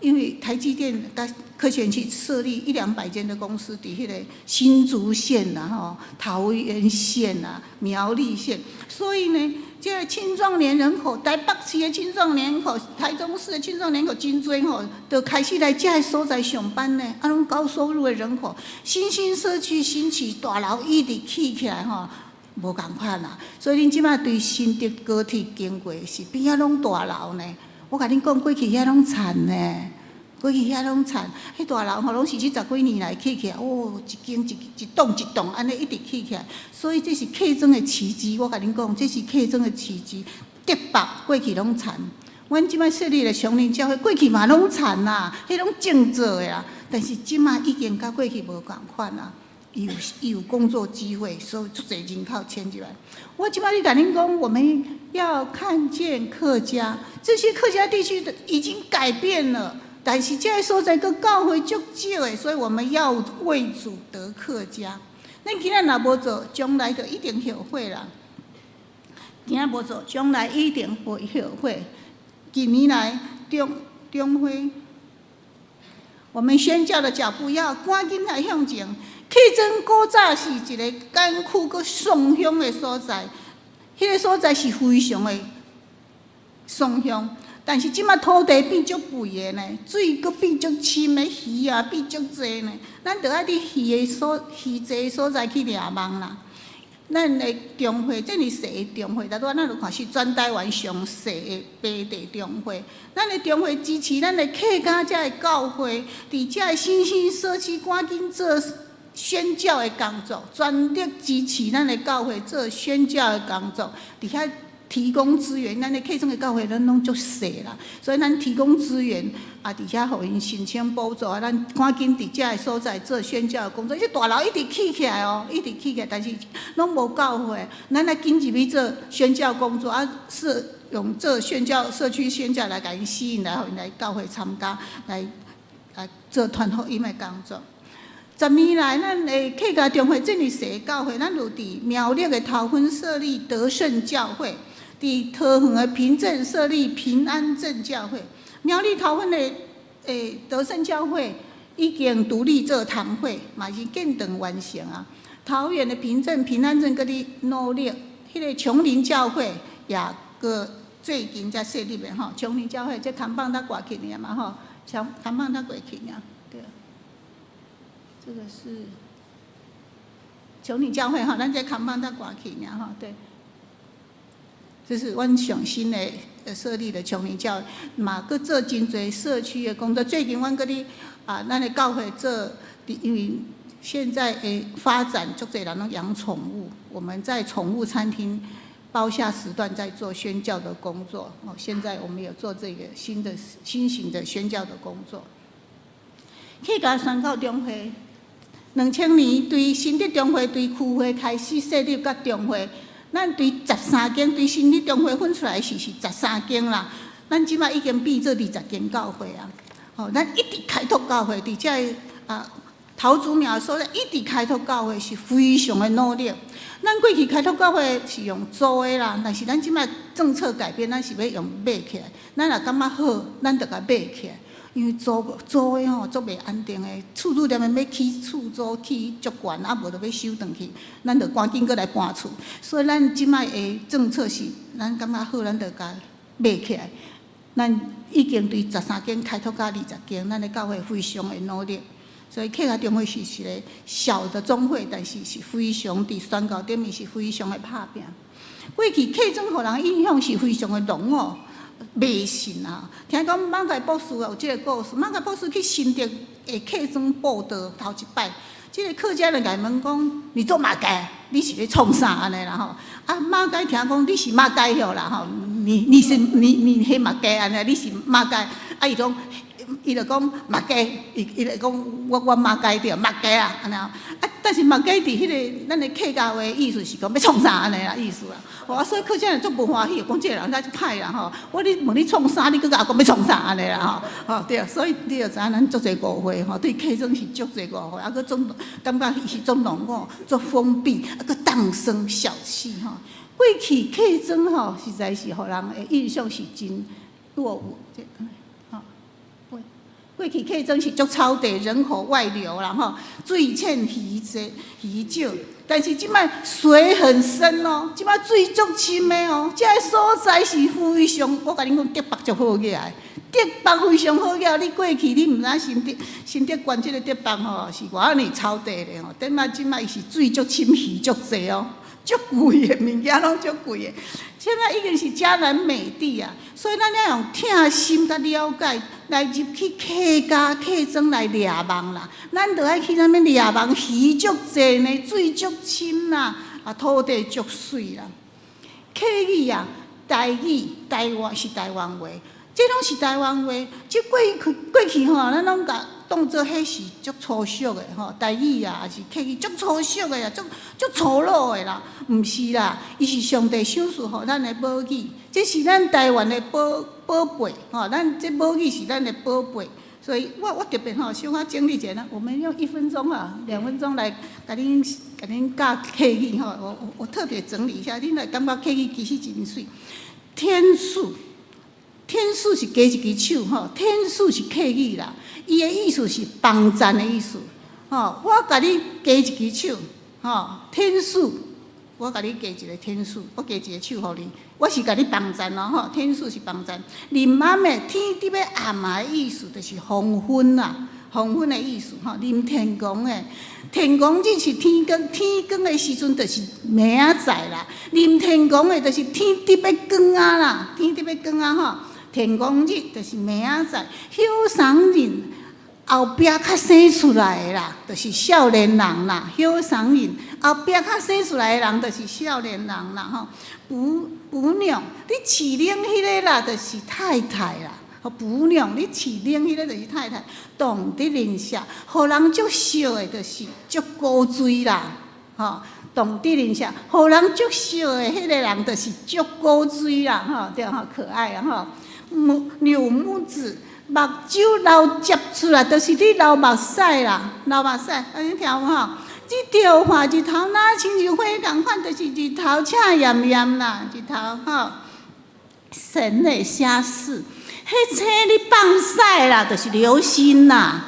因為台積電佮科學園區設立一兩百間的公司，佇彼個新竹縣啦、吼桃園縣啦、苗栗縣，所以呢，這個青壯年人口，台北市的青壯年人口，台中市的青壯年人口真濟吼，就開始來這個所在上班呢。啊，攏高收入的人口，新興社區興起，大樓一直起起來吼，無仝款啦。所以恁這擺對新竹高鐵經過是邊仔攏大樓呢？我共恁講，過去遐攏田呢，過去遐攏田，彼大樓吼攏是這十幾年來起起來，哦，一間一一棟一棟按呢一直起起來，所以這是客莊的奇蹟。我共恁講，這是客莊的奇蹟。竹北過去攏田，阮這擺設立的松林教會過去嘛攏田啦，彼攏種做的啦，但是這擺已經佮過去無仝款啦。伊有工作機會，所以足濟人口遷入來。我這擺咧共恁講，我們要看見客家，這些客家地區的已經改變了，但是這个所在閣教會足少的，所以我們要為主得客家。咱今仔若無做，將來就一定後悔啦。今仔無做，將來一定會後悔。近年來，中會，我們宣教的腳步要趕緊來向前。客莊古早是一个艱苦閣喪鄉的所在，彼个所在是非常的喪鄉。但是這馬土地變足肥的呢，水閣變足深的，魚也變足濟呢。咱著愛佇魚濟的所在去掠網啦。咱的中會這爾細的中會，頭拄仔咱有看是全台灣上細的白地中會。咱的中會支持咱的客家遮的教會，佇遮的新興社區趕緊做宣教的工作，全力支持咱的教會做宣教的工作，佇遐提供資源。咱的客莊的教會咱攏足細啦，所以咱提供資源，啊，佇遐予𪜶申請補助，啊，咱趕緊佇遮的所在做宣教的工作。這大樓一直起起來哦，一直起起來，但是攏無教會。咱來緊入去做宣教工作，啊，是用做宣教、社區宣教來共𪜶吸引來，予𪜶來教會參加，來做傳福音的工作。10年來，咱的客家中會這爾細教會，咱有佇苗栗的頭份設立得勝教會，佇桃園的平鎮設立平安鎮教會。苗栗頭份的得勝教會已經獨立做堂會，嘛是建堂完成啊。桃園的平鎮、平安鎮閣佇努力，彼个芎林教會也閣最近才設立的吼。芎林教會這看板才掛起爾嘛吼，看板才過去爾，對。這個是芎林教會吼，咱這看板才掛起爾吼，對。這是阮上新的設立的芎林教會，嘛閣做真濟社區的工作。最近阮閣佇啊，咱的教會做，因為現在的發展，足濟人攏養寵物，我們在寵物餐廳包下時段在做宣教的工作。哦，現在我們有做這個新的新型的宣教的工作。客家宣教中會，2000年對新竹中會對區會開始設立佮中會，咱對13間對新竹中會分出來是13間啦。咱這馬已經變做20間教會啊。吼，咱一直開拓教會，佇遮個啊桃竹苗所在一直開拓教會是非常的努力。咱過去開拓教會是用租的啦，但是咱這馬政策改變，咱是欲用買起來。咱若感覺好，咱就共買起來。因為租的吼足袂安定的，厝主連欲起厝租起足懸，啊無就欲收轉去，咱就趕緊閣來搬厝。所以咱這擺的政策是，咱感覺好，咱就共買起來。咱已經對13間開拓到20間，咱的教會非常的努力。所以客家中會是一個小的中會，但是是非常佇宣教頂面是非常的拍拚。過去客莊予人印象是非常的濃哦。迷信啊！聽講艋舺博士有這个故事，艋舺博士去新竹的客莊布道頭一擺，這个客家人共伊問講：你做麼个？你是咧創啥按呢啦吼？啊，艋舺聽講你是麼个許啦吼？你彼麼个按呢？你是麼个？啊，伊講，伊就講麼个，伊就講我麼个對，麼个啊，按呢。啊，但是麼个佇彼个咱的客家話意思是講欲創啥按呢啦意思啦。哦，所以客家人足無歡喜，講這个人遮足歹啦吼。我咧問你創啥，你閣共我講欲創啥按呢啦吼。吼對，所以你就知影咱足濟誤會吼，對客莊是足濟誤會，啊，閣總感覺伊是足濃厚、足封閉，啊，閣當生小氣吼。過去客莊吼，實在是予人的印象是真落伍。這吼，過去客莊是足草地，人口外流啦吼，水淺魚濟魚少。但是這擺水很深哦，這擺水足深的哦，這个所在是非常，我共恁講，竹北足好額的，竹北非常好額。你過去你毋知新竹縣這个竹北吼是偌爾草地咧吼，等擺這擺伊是水足深，魚足濟哦，足貴的物件攏足貴的。這擺已經是迦南美地啊，所以咱愛用疼心佮了解來入去客家客莊來掠網啦。咱著愛去啥物掠網，魚足濟呢，水足深啦，啊土地足媠啦。客語啊，台語、台灣是台灣話，這攏是台灣話。這過去過去吼，咱攏共當做彼是足粗俗的吼，台語啊，抑是客語足粗俗的啊，足足粗魯的啦，毋是啦，伊是上帝賞賜予咱的母語，這是咱台灣的寶寶貝吼，咱這母語是咱的寶貝，所以我特別吼，小可整理一下，我們用1分鐘啊，2分鐘來共恁共恁教客語吼，我特別整理一下，恁來感覺客語其實真媠。天賜，天賜是加一支手吼，天賜是客語啦，伊的意思是幫贊的意思，吼，我共你加一支手，吼，天賜，我共你加一个天賜，我加一个手予你，我是共你幫贊咯，吼，天賜是幫贊。臨暗的天佇欲暗的意思，就是黃昏啦，黃昏的意思，吼，臨天光的，天光日是天光，天光的時陣就是明仔載啦。臨天光的，就是天佇欲光啊啦，天佇欲光啊吼。天光日就是明仔載，曉桑人後壁較生出來的啦，就是少年人啦。曉桑人後壁較生出來的人，就是少年人啦吼。婆婆娘，你飼奶彼个啦，就是太太啦。婆娘，你飼奶彼个就是太太。動得鄰舍，予人足惜的，就是足古錐啦，吼。動得鄰舍，予人足惜的彼个人，就是足古錐啦，吼，對吼，可愛啊，吼。木柳木子，目睭流汁出來，就是你流目屎啦，流目屎，按呢聽有無吼？這著看日頭，若親像火仝款，就是日頭赤炎炎啦，日頭吼。神的寫事，彼星咧放屎啦，就是流星啦，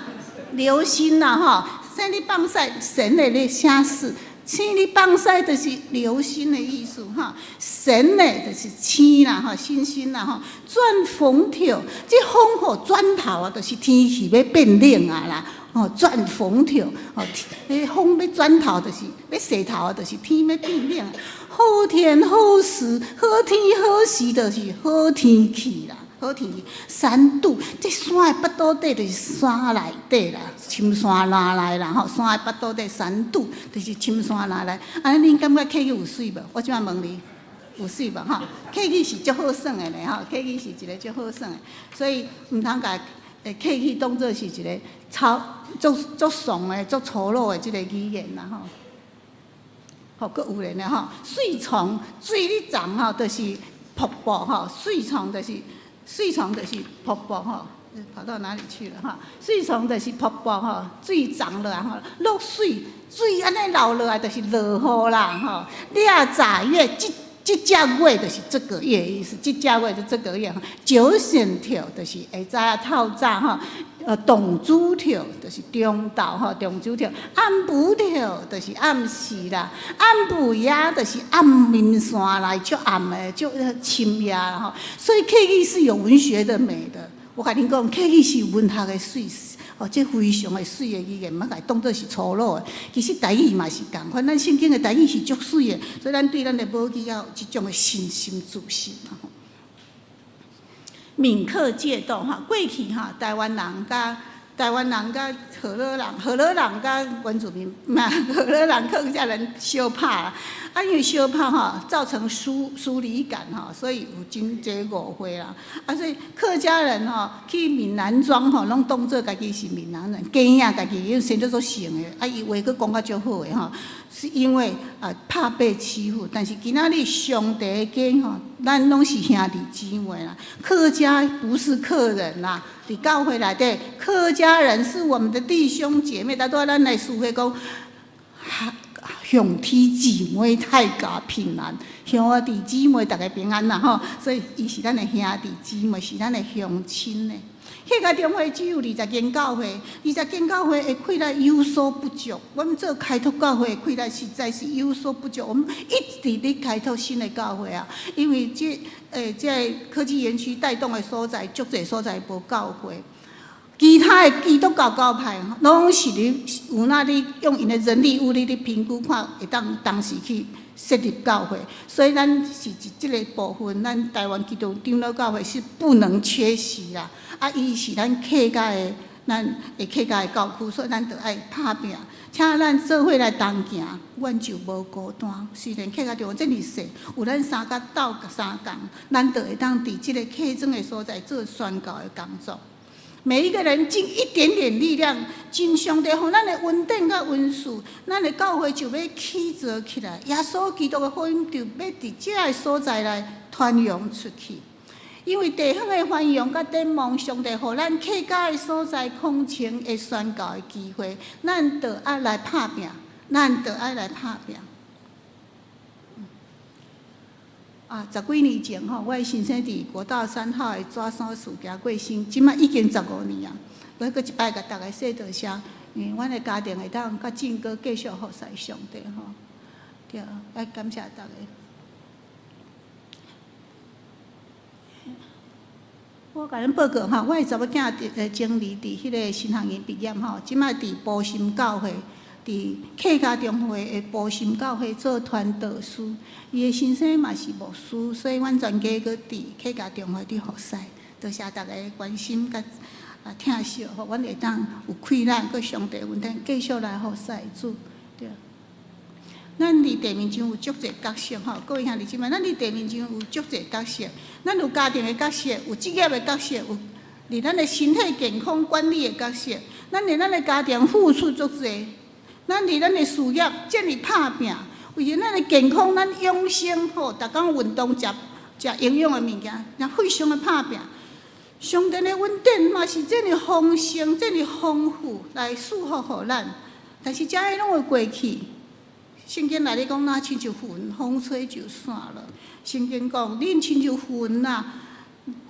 流星啦吼。星咧放屎，神的咧寫事。星咧放屎就是流星的意思吼，神的就是星啦吼，星星啦吼。轉風頭，這風吼轉頭啊，就是天氣欲變冷啊啦。吼，轉風頭，吼，彼風欲轉頭，就是欲勢頭啊，就是天欲變冷。好天好時，好天好時，就是好天氣啦。好天氣。山拄，這山的腹肚底就是山內底啦，深山林內啦吼，山的腹肚底山拄就是深山林內。按呢，恁感覺客語有媠無？我這擺問你，有媠無吼？客語是足好耍的咧吼，客語是一个足好耍的，所以毋通共客語當做是一个超足足俗的、足粗魯的這个語言啦吼。吼，閣有咧吼，水床水咧漲吼，就是瀑布吼，水床就是水床就是瀑布吼，跑到哪裡去了哈？水床就是瀑布吼，水漲落來吼，落水水按呢流落來就是落雨啦吼。掠早月，這這隻月就是這個月意思，這隻月就這個月。九醒頭就是下早透早吼，動主跳就是中晝吼，中晝跳。暗晡跳就是暗時啦，暗暝夜就是暗暝山內足暗的，足深夜啦吼。所以客語是有文學的美的。我共恁講，客語是文學的媠，哦，這非常的媠的語言，毋好共伊當做是粗魯的。其實台語嘛是仝款，咱聖經的台語是足媠的，所以咱對咱的母語要有這種的信心自信啦吼。閩客械鬥哈，過去哈，台灣人佮河洛人，河洛人佮原住民嘛，河洛人客家人相拍啦，啊，因為相拍吼，造成疏離感吼，所以有真濟誤會啦。啊，所以客家人吼去閩南莊吼，攏當做家己是閩南人，假影家己因為生得足像的，啊，伊話閣講較足好的吼，是因為啊怕被欺負。但是今仔日上帝的家吼，咱攏是兄弟姊妹啦。客家不是客人啦，佇教會內底，客家人是我們的弟兄姐妹。拄仔咱來聚會講，鄉弟姊妹大家平安，兄弟姊妹大家平安啦吼。所以伊是咱的兄弟姊妹，是咱的鄉親呢。客家中會只有20間教會，20間教會的氣力有所不足。我們做開拓教會的氣力實在是有所不足。我們一直咧開拓新的教會啊，因為這科技園區帶動的所在，足濟所在無教會。其他的基督教教派，攏是咧有哪咧用𪜶的人力物力咧評估，看會當當時去設立教會。所以咱是這個部分，咱台灣基督長老教會是不能缺席啦。啊，伊是咱客家的，咱的客家的教區，所以咱著愛拍拚。請咱做伙來同行，阮就無孤單。雖然客家中這爾細，有咱三甲鬥相共，咱就會當佇這个客莊的所在做宣教的工作。每一個人盡一點點力量，盡上帝予咱的恩典佮恩賜，咱的教會就欲起造起來。耶穌基督的福音就欲佇這个所在來傳揚出去。因為地方的繁榮佮展望，上帝予咱客家的所在空前的宣教的機會，咱著愛來拍拚，咱著愛來拍拚。啊，十幾年前吼，我的先生佇國道3號的紙山事件過身，這馬已經15年啊。我閣一擺共大家說多謝，因為阮的家庭會當較進閣繼續服侍上帝吼。對，愛感謝大家。我共恁報告吼，我的查某囝佇前年佇彼个神學院畢業吼，這馬佇埔心教會，佇客家中會的埔心教會做傳道師。伊的先生嘛是牧師，所以阮全家閣佇客家中會佇服侍。多謝大家關心佮疼惜，予阮會當有氣力，閣上帝恩典，繼續來服侍主。對。咱佇地面上有足濟角色吼，各位兄弟姊妹，咱佇地面上有足濟角色，咱有家庭的角色，有職業的角色，有佇咱的身體健康管理的角色，咱佇咱的家庭付出足濟，咱佇咱的事業盡力拍拚，為著咱的健康，咱養生吼，逐工運動，食食營養的物件，也非常的拍拚。上帝的恩典嘛是這爾豐盛，這爾豐富來賜福予咱，但是這个攏會過去。聖經內底講，若親像雲，風吹就散了。聖經講，恁親像雲啊，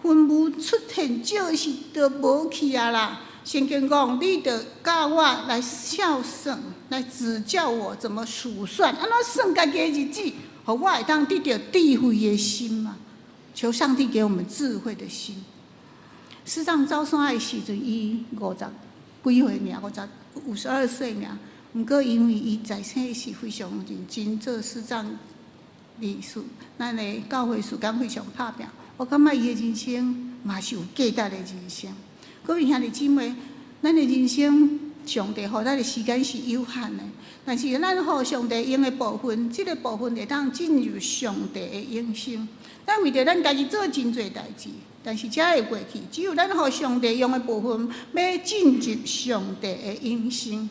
雲霧出現，就是就無去啊啦。聖經講，你著教我來竅算，來指教我怎麼數算，按怎算家己的日子，予我會當得著智慧的心嘛。求上帝給我們智慧的心。師長走山的時陣，伊五十幾歲爾，52歲爾。毋過因為伊在世是非常認真做師長理事，咱的教會事工非常拍拚。我感覺伊的人生嘛是有價值的人生。各位兄弟姊妹，咱的人生上帝予咱的時間是有限的，但是咱予上帝用的部分，這个部分會當進入上帝的永生。咱為著咱家己做真濟代誌，但是這會過去。只有咱予上帝用的部分，欲進入上帝的永生。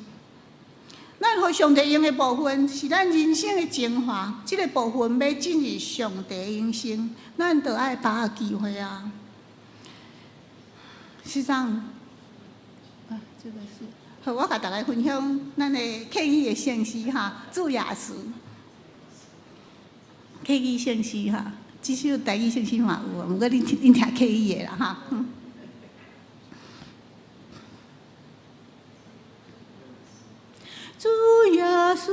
咱予上帝用的部分是咱人生的精華，這个部分欲進入上帝的永生，咱著愛把握機會啊！師長，啊，這个是，好，我共大家分享咱的客語的聖詩哈，主耶穌，客語聖詩哈，這首台語聖詩嘛有，毋過恁聽客語的啦哈。主耶穌，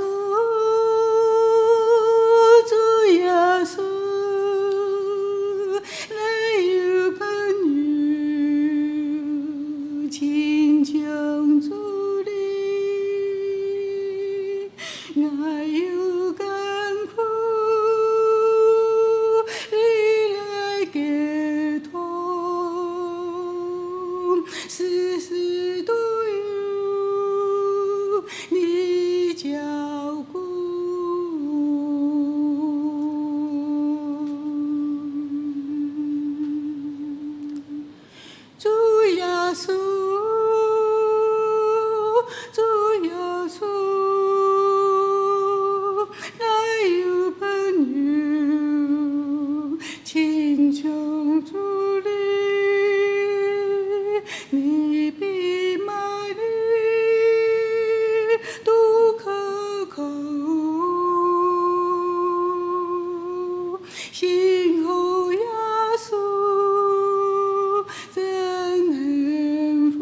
主耶穌，咱有朋友，親像主你，愛有艱苦，你來解脫，時時都有你照顧。主耶穌，主耶穌，咱有朋友，親像主你，你比瑪麗都可靠，信靠耶穌真幸福。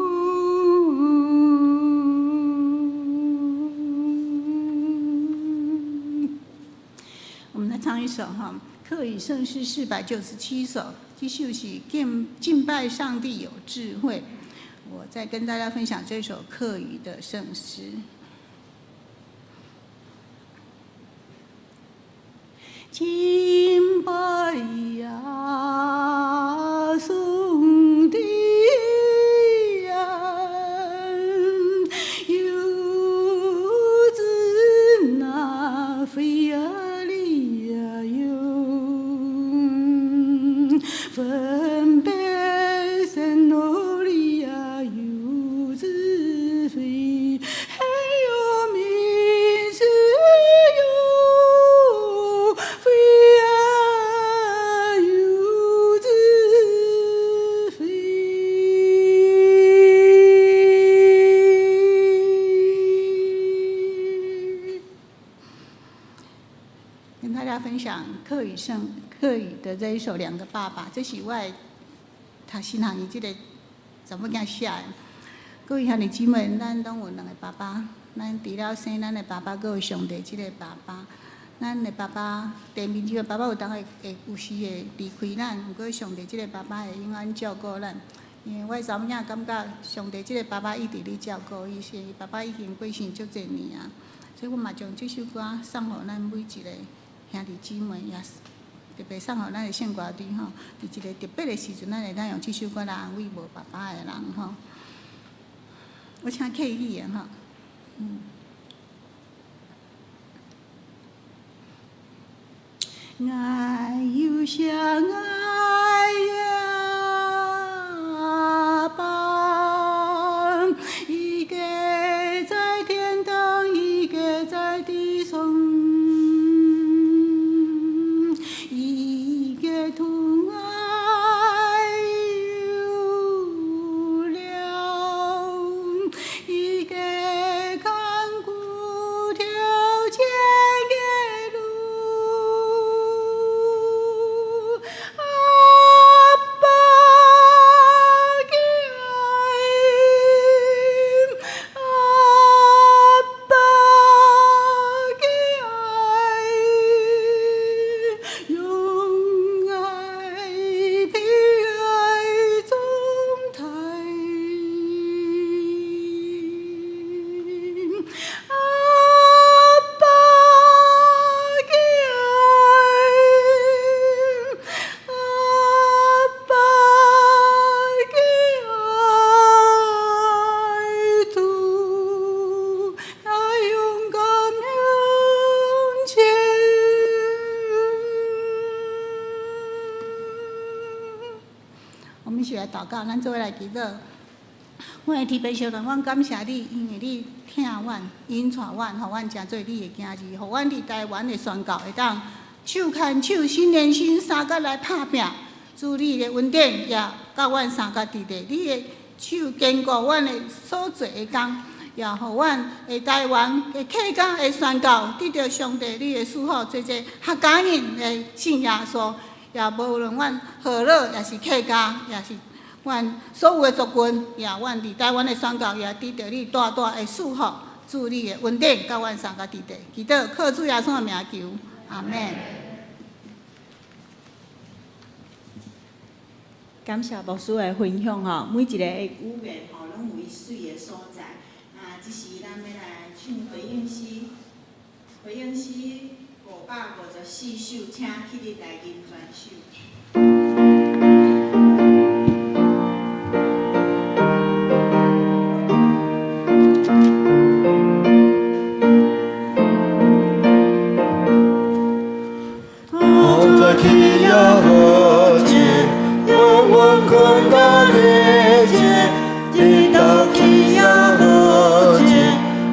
我們來唱一首哈，客語聖詩497首，這首是敬拜上帝有智慧。我再跟大家分享這首客語的聖詩。敬拜耶穌的恩，有子那非亞利亞有，分別聖諾利亞有，享客語聖客語的這一首《兩個爸爸》，這是我的讀神學院這個查某囝寫的。各位兄弟姊妹，咱攏有兩个爸爸，咱除了生咱的爸爸，閣有上帝這个爸爸。咱的爸爸，地面這个爸爸有當會有時會離開咱，毋過上帝這个爸爸會永遠照顧咱。因為我的查某囝感覺上帝這个爸爸一直咧照顧伊，是爸爸已經過身足濟年啊，所以我嘛將這首歌送予咱每一个兄弟姊妹，也是特別送予咱的聖歌隊吼。佇一个特別的時陣，咱會當用這首歌來安慰無爸爸的人吼。我請客語的吼，嗯。愛有相愛阿爸，一個在天堂，一個在地上，一個疼愛有了，一個看顧頭前的路。阿爸的愛，阿爸的愛，用愛平愛中台。阿爸的愛，阿爸的愛，主愛勇敢向前。我們一起來禱告，咱做伙來祈禱。阮的天父上帝，阮感謝你，因為你疼阮，引帶阮，予阮成做你的囝兒，予阮佇台灣的宣教會當手牽手、心連心，相佮來拍拚。主你的恩典也佮阮相佮佇咧，你的手堅固阮的所做的工，也予阮的台灣的客家的宣教得著上帝你的祝福，做這客家人的信耶穌，也無論阮河洛，也是客家，也是阮所有的族群，也阮佇台灣的宣教，也得著你大大的祝福。主你的恩典，佮阮相佮佇咧，祈禱靠主耶穌的名求，阿們。感謝牧師的分享吼，每一个語言吼，攏有伊媠的所在。啊，這時咱欲來唱回應詩，回應詩554首，請起立來吟全首。同在起耶和前，永遠困到日前，直到起耶和前，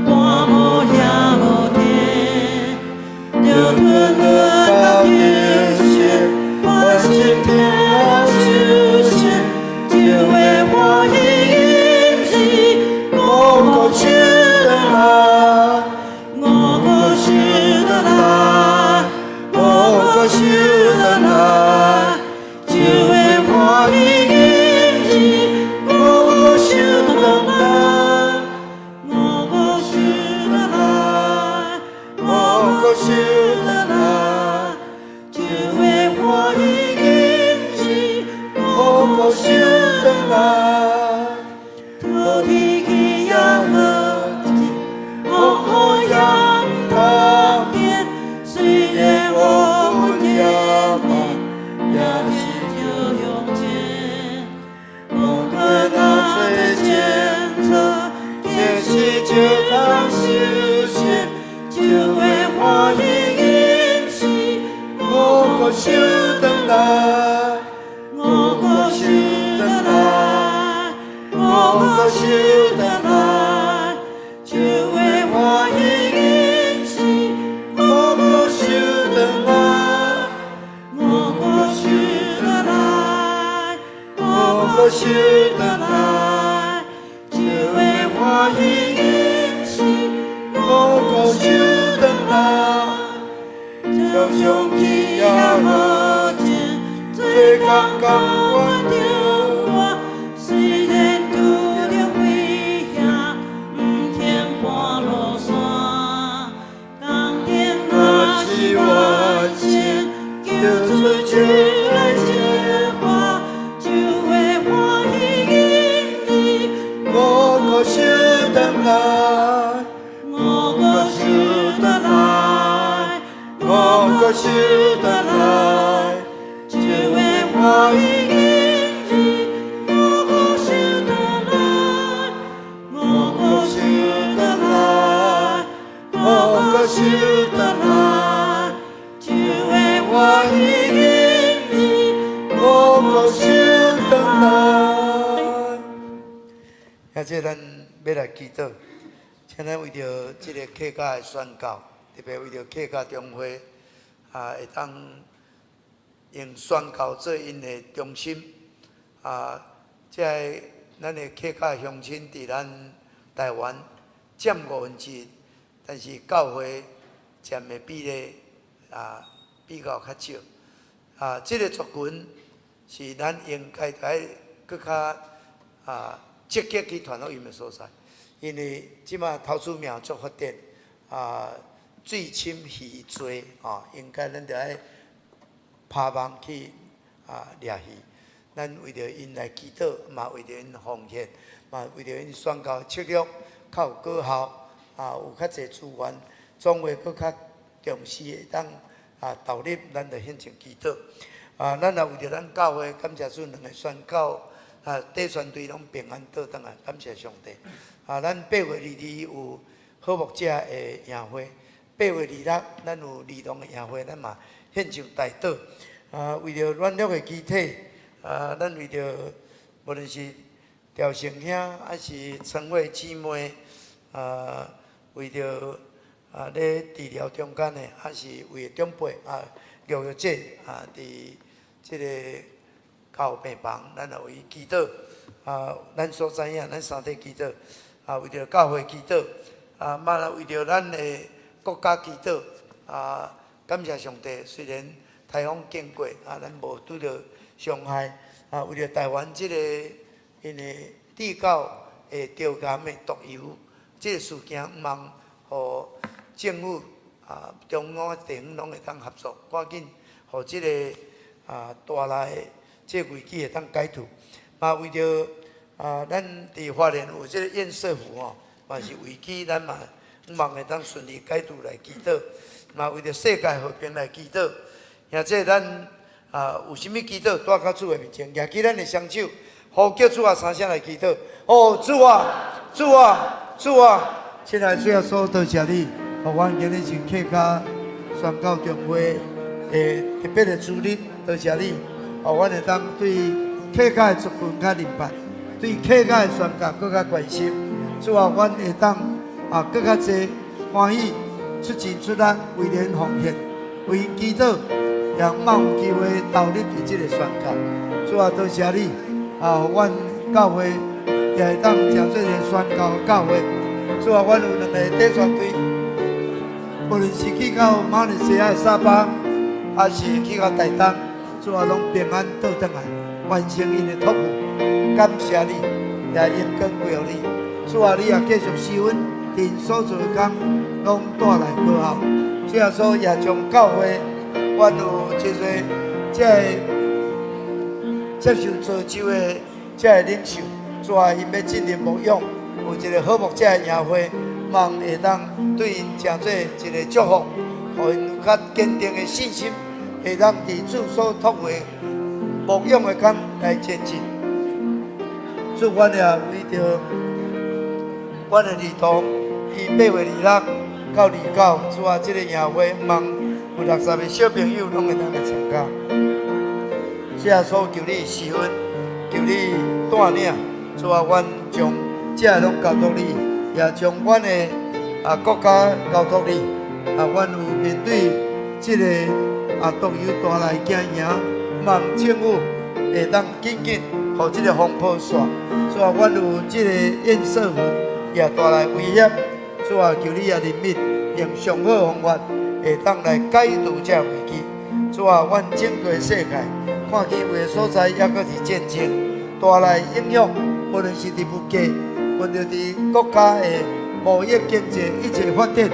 半暝也無停，就吞落到天線，我心疼受傷，就會歡喜吟詩，五個手轉來，五個手轉來，五個手轉來，就會歡喜吟詩，五個手轉來，五個手轉來，五個手轉來，就會歡喜吟詩，五個手轉來，土地起耶和前，五陽當天，雖然我有夜晚，也是就用錢。無管哪最前策，這是就當修行，就會歡喜吟詩，五個手轉來，五個手轉來，五個手轉來，就會歡喜吟詩，五個手轉來，五個手轉來，五個手轉來，就會歡喜吟詩，五個手轉來，常常起耶工共阮中活，雖然拄著危險，毋肯跋落山。江頂若是完成，救主手來接我，就會歡喜因你。我閣受轉來，我閣受轉來，我閣受轉來，就會歡喜因你。我閣受轉來，我閣受轉來，我閣受轉來，就會歡喜因你。我閣受轉來。遐這咱欲來祈禱，請咱為著這个客家的宣教，特別為著客家中會啊，會當用宣教做𪜶的中心啊，這个咱的客家鄉親佇咱台灣佔1/5，但是教會佔的比例啊比較較少啊，這个族群是咱應該愛閣較啊積極去傳福音的所在，因為這馬投資業足發展啊，水深魚濟吼，應該咱著愛拋網去啊掠魚。咱為著𪜶來祈禱，嘛為著𪜶奉獻，嘛為著𪜶宣教策略較有果效，啊有較濟資源，總會閣較重視會當啊投入，咱著獻上祈禱。啊，咱也為著咱教會感謝主兩个宣教啊，短宣隊攏平安倒轉來，感謝上帝。啊，咱8月22有好牧者的營會，8月26咱有兒童的營會，咱嘛獻上代禱。啊，為著軟弱的肢體，啊，咱為著無論是調成兄，還是陳慧姊妹，啊，為著啊咧治療中間的，還是為長輩啊，玉玉姐啊，佇這个教病房，咱也為伊祈禱。啊，咱所知影，咱三體祈禱，啊，為著教會祈禱，啊，嘛來為著咱的國家祈禱。啊，感謝上帝，雖然颱風經過，啊，咱無拄著傷害。啊，為著台灣這个因為地溝會著岩的毒油，這个事件，望予政府啊、中央、地方攏會當合作，趕緊予這个啊帶來的這個危機會當解除。嘛，為著啊，咱佇花蓮有這個堰塞湖吼，嘛是危機，咱嘛望會當順利解除來祈禱。嘛，為著世界和平來祈禱。或者咱啊有啥物祈禱，帶到主的面前，舉起咱的雙手，呼叫主啊三聲來祈禱。哦，主啊，主啊，主啊！親愛的主耶穌，多謝你，予阮今日是客家宣教中會的特別的主日，多謝你，予阮會當對客家的族群較明白，對客家的宣教閣較關心。主啊，阮會當啊閣較濟歡喜出錢出力為恁奉獻，為𪜶祈禱，也望有機會投入佇這个宣教。主啊，多謝你啊，予阮教會也會當成做一个宣教教會。主啊，阮有兩个短宣隊，無論是去到馬來西亞的沙巴，還是去到台東，主啊，攏平安倒轉來，完成𪜶的託付。感謝你，也榮光歸予你。主啊，你也繼續賜阮𪜶所做的工，攏帶來果效。主耶穌也將教會，阮有這個這个接受造就的這个領袖，主啊，𪜶欲進入牧養，有一个好牧者的營會，望會當對𪜶成做一个祝福，予𪜶有較堅定的信心，會當佇主所託付的牧養的工來前進。主，阮也為著阮的兒童，伊8月26到29，主啊，這个營會望有60个小朋友攏會當來參加。主耶穌求你賜恩，求你帶領，主啊，阮將這个攏交託你，也將阮的啊國家交託你。啊，阮有面對這个啊毒油帶來驚惶，望政府會當緊緊予這个風波煞。主啊，阮有這个堰塞湖也帶來危險，主啊，求你也憐憫，用上好方法會當來解除這个危機。主啊，阮整個世界看見有的所在猶閣是戰爭，帶來影響，無論是佇物價，無論佇國家的貿易經濟一切發展、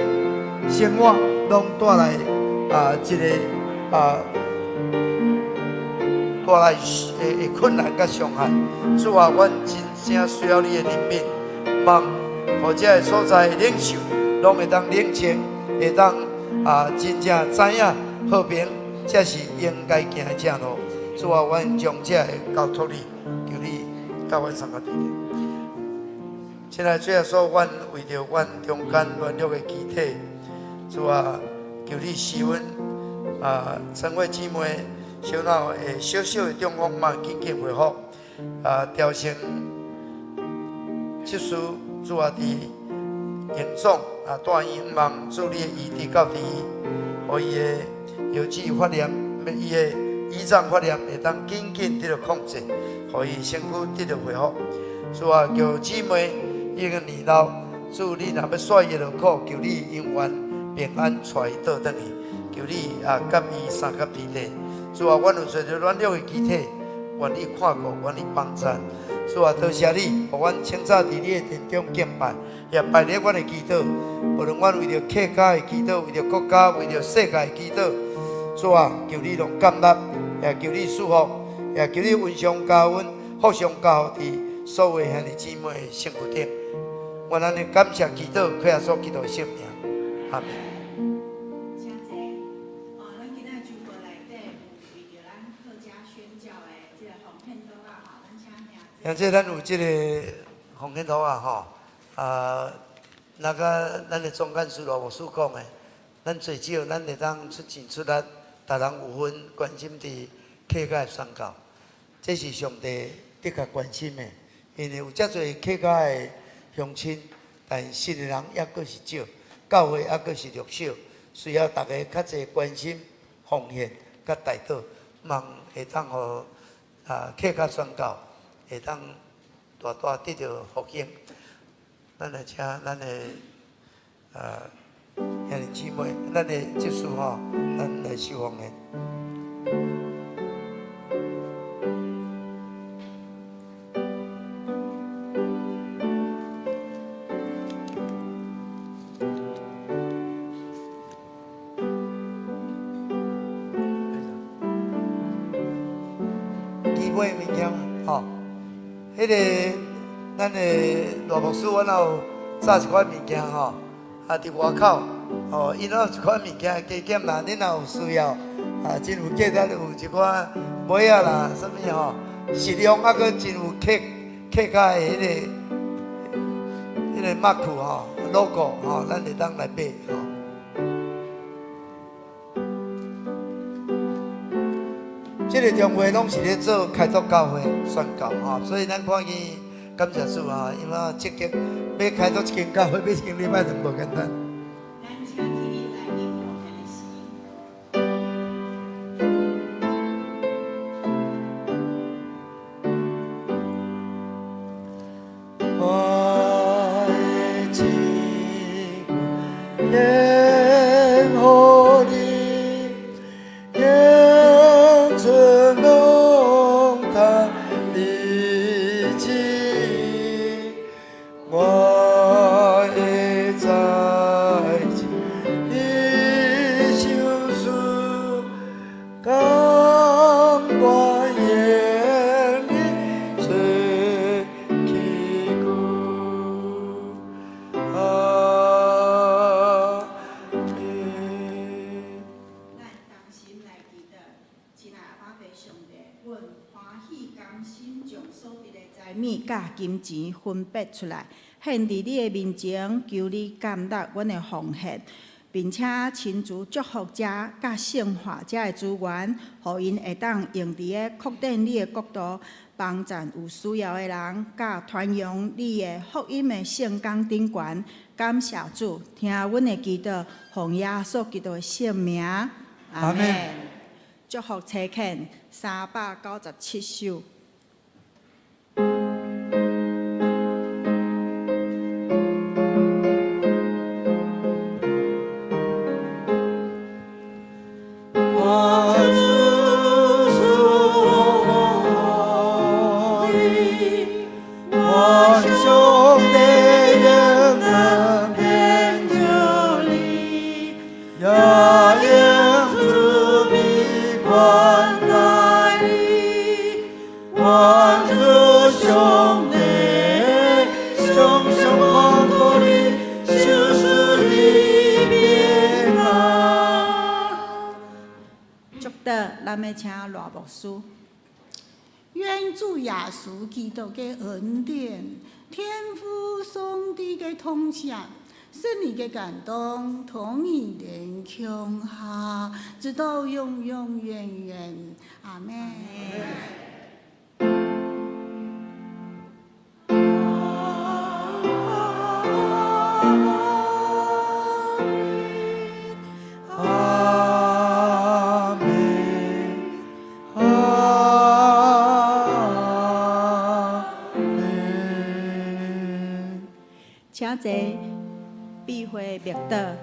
生活，攏帶來一个帶來的困難佮傷害。主啊，阮真正需要你的憐憫，望予這个所在的領袖，攏會當冷靜，會當真正知影和平才是應該行的正路。主啊，阮將這个交託你，求你佮阮相佮對面。親愛的主耶穌，阮為著阮中間軟弱的肢體，主啊，求你賜阮陳慧姊妹小腦會小小的中風嘛，緊緊恢復調成執事，主啊，佇榮總大醫院望主你的醫治到佇伊，予伊的腰子發炎，伊的胰臟發炎會當緊緊得著控制，予伊身軀得著恢復。主啊，叫姊妹已經年老，主你若欲煞伊的勞苦，求你永遠平安帶伊倒轉去，求你佮伊相佮佇地。主啊，阮有濟濟軟弱的肢體，願你看顧，願你幫贊。主啊，多謝你，予阮清早佇你的殿中敬拜，也拜咧阮的祈禱。無論阮為著客家的祈禱，為著國家，為著世界的祈禱，主啊，求你攏感恩，也求你賜福，也求你恩上加恩，福上加福，佇所有兄弟姊妹的身軀頂。阮按呢感謝祈禱，靠耶穌基督的聖名，阿們。請坐。哦，咱今仔周報內底有為著咱客家宣教的這個奉獻桌仔吼，咱請兄。兄姐，咱有這個奉獻桌仔吼，那個咱的總幹事羅牧師講的，咱最少咱會當出錢出力，逐人有份關心佇客家的宣教，這是上帝的確關心的，因為有遮濟客家的鄉親，但信的人猶閣是少，教會猶閣是弱小，需要大家較濟關心、奉獻、佮代禱，望會當予客家宣教會當大大得著復興。咱來請咱的兄弟姊妹，咱的執事吼，咱來收奉獻。基本的物件吼，彼个咱的羅牧師，阮也有紮一寡物件吼，佇外口吼，𪜶有一寡物件加減啦，恁若有需要，真有價值，有一寡襪仔啦，啥物吼，實用啊，閣真有客客家的彼個 mark 吼，logo 吼，咱會當來買吼。這個中會攏是咧做開拓教會宣教吼，所以咱看見感謝主啊，因為積極欲開拓一間教會，欲一間禮拜堂無簡單。咱請起立來念奉獻的詩。我的情献予你，永存攏託你旨意，我的財產你賞賜，甘願用你做器具。阿們。咱同心來祈禱，親愛阿爸父上帝，阮歡喜甘心將所得的財物佮金錢分別出來，獻佇你的面前，求你感納阮的奉獻，並且親自祝福遮佮聖化遮的資源，予𪜶會當用佇咧擴展你的國度，幫贊有需要的人，佮傳揚你的福音的聖工頂懸。感謝主，聽阮的祈禱，奉耶穌基督的聖名，阿們。祝福齊勸397首。我主主。愿上帝永远拯救你，也用慈悲款待你。願主上帝常常看顧你，賞賜你平安。祝禱，咱欲請賴牧師。願主耶穌基督的恩典、天父上帝的痛惜、聖靈的感動，同與恁共下，直到永永遠遠。阿們。阿們，阿們。請坐，閉會默禱。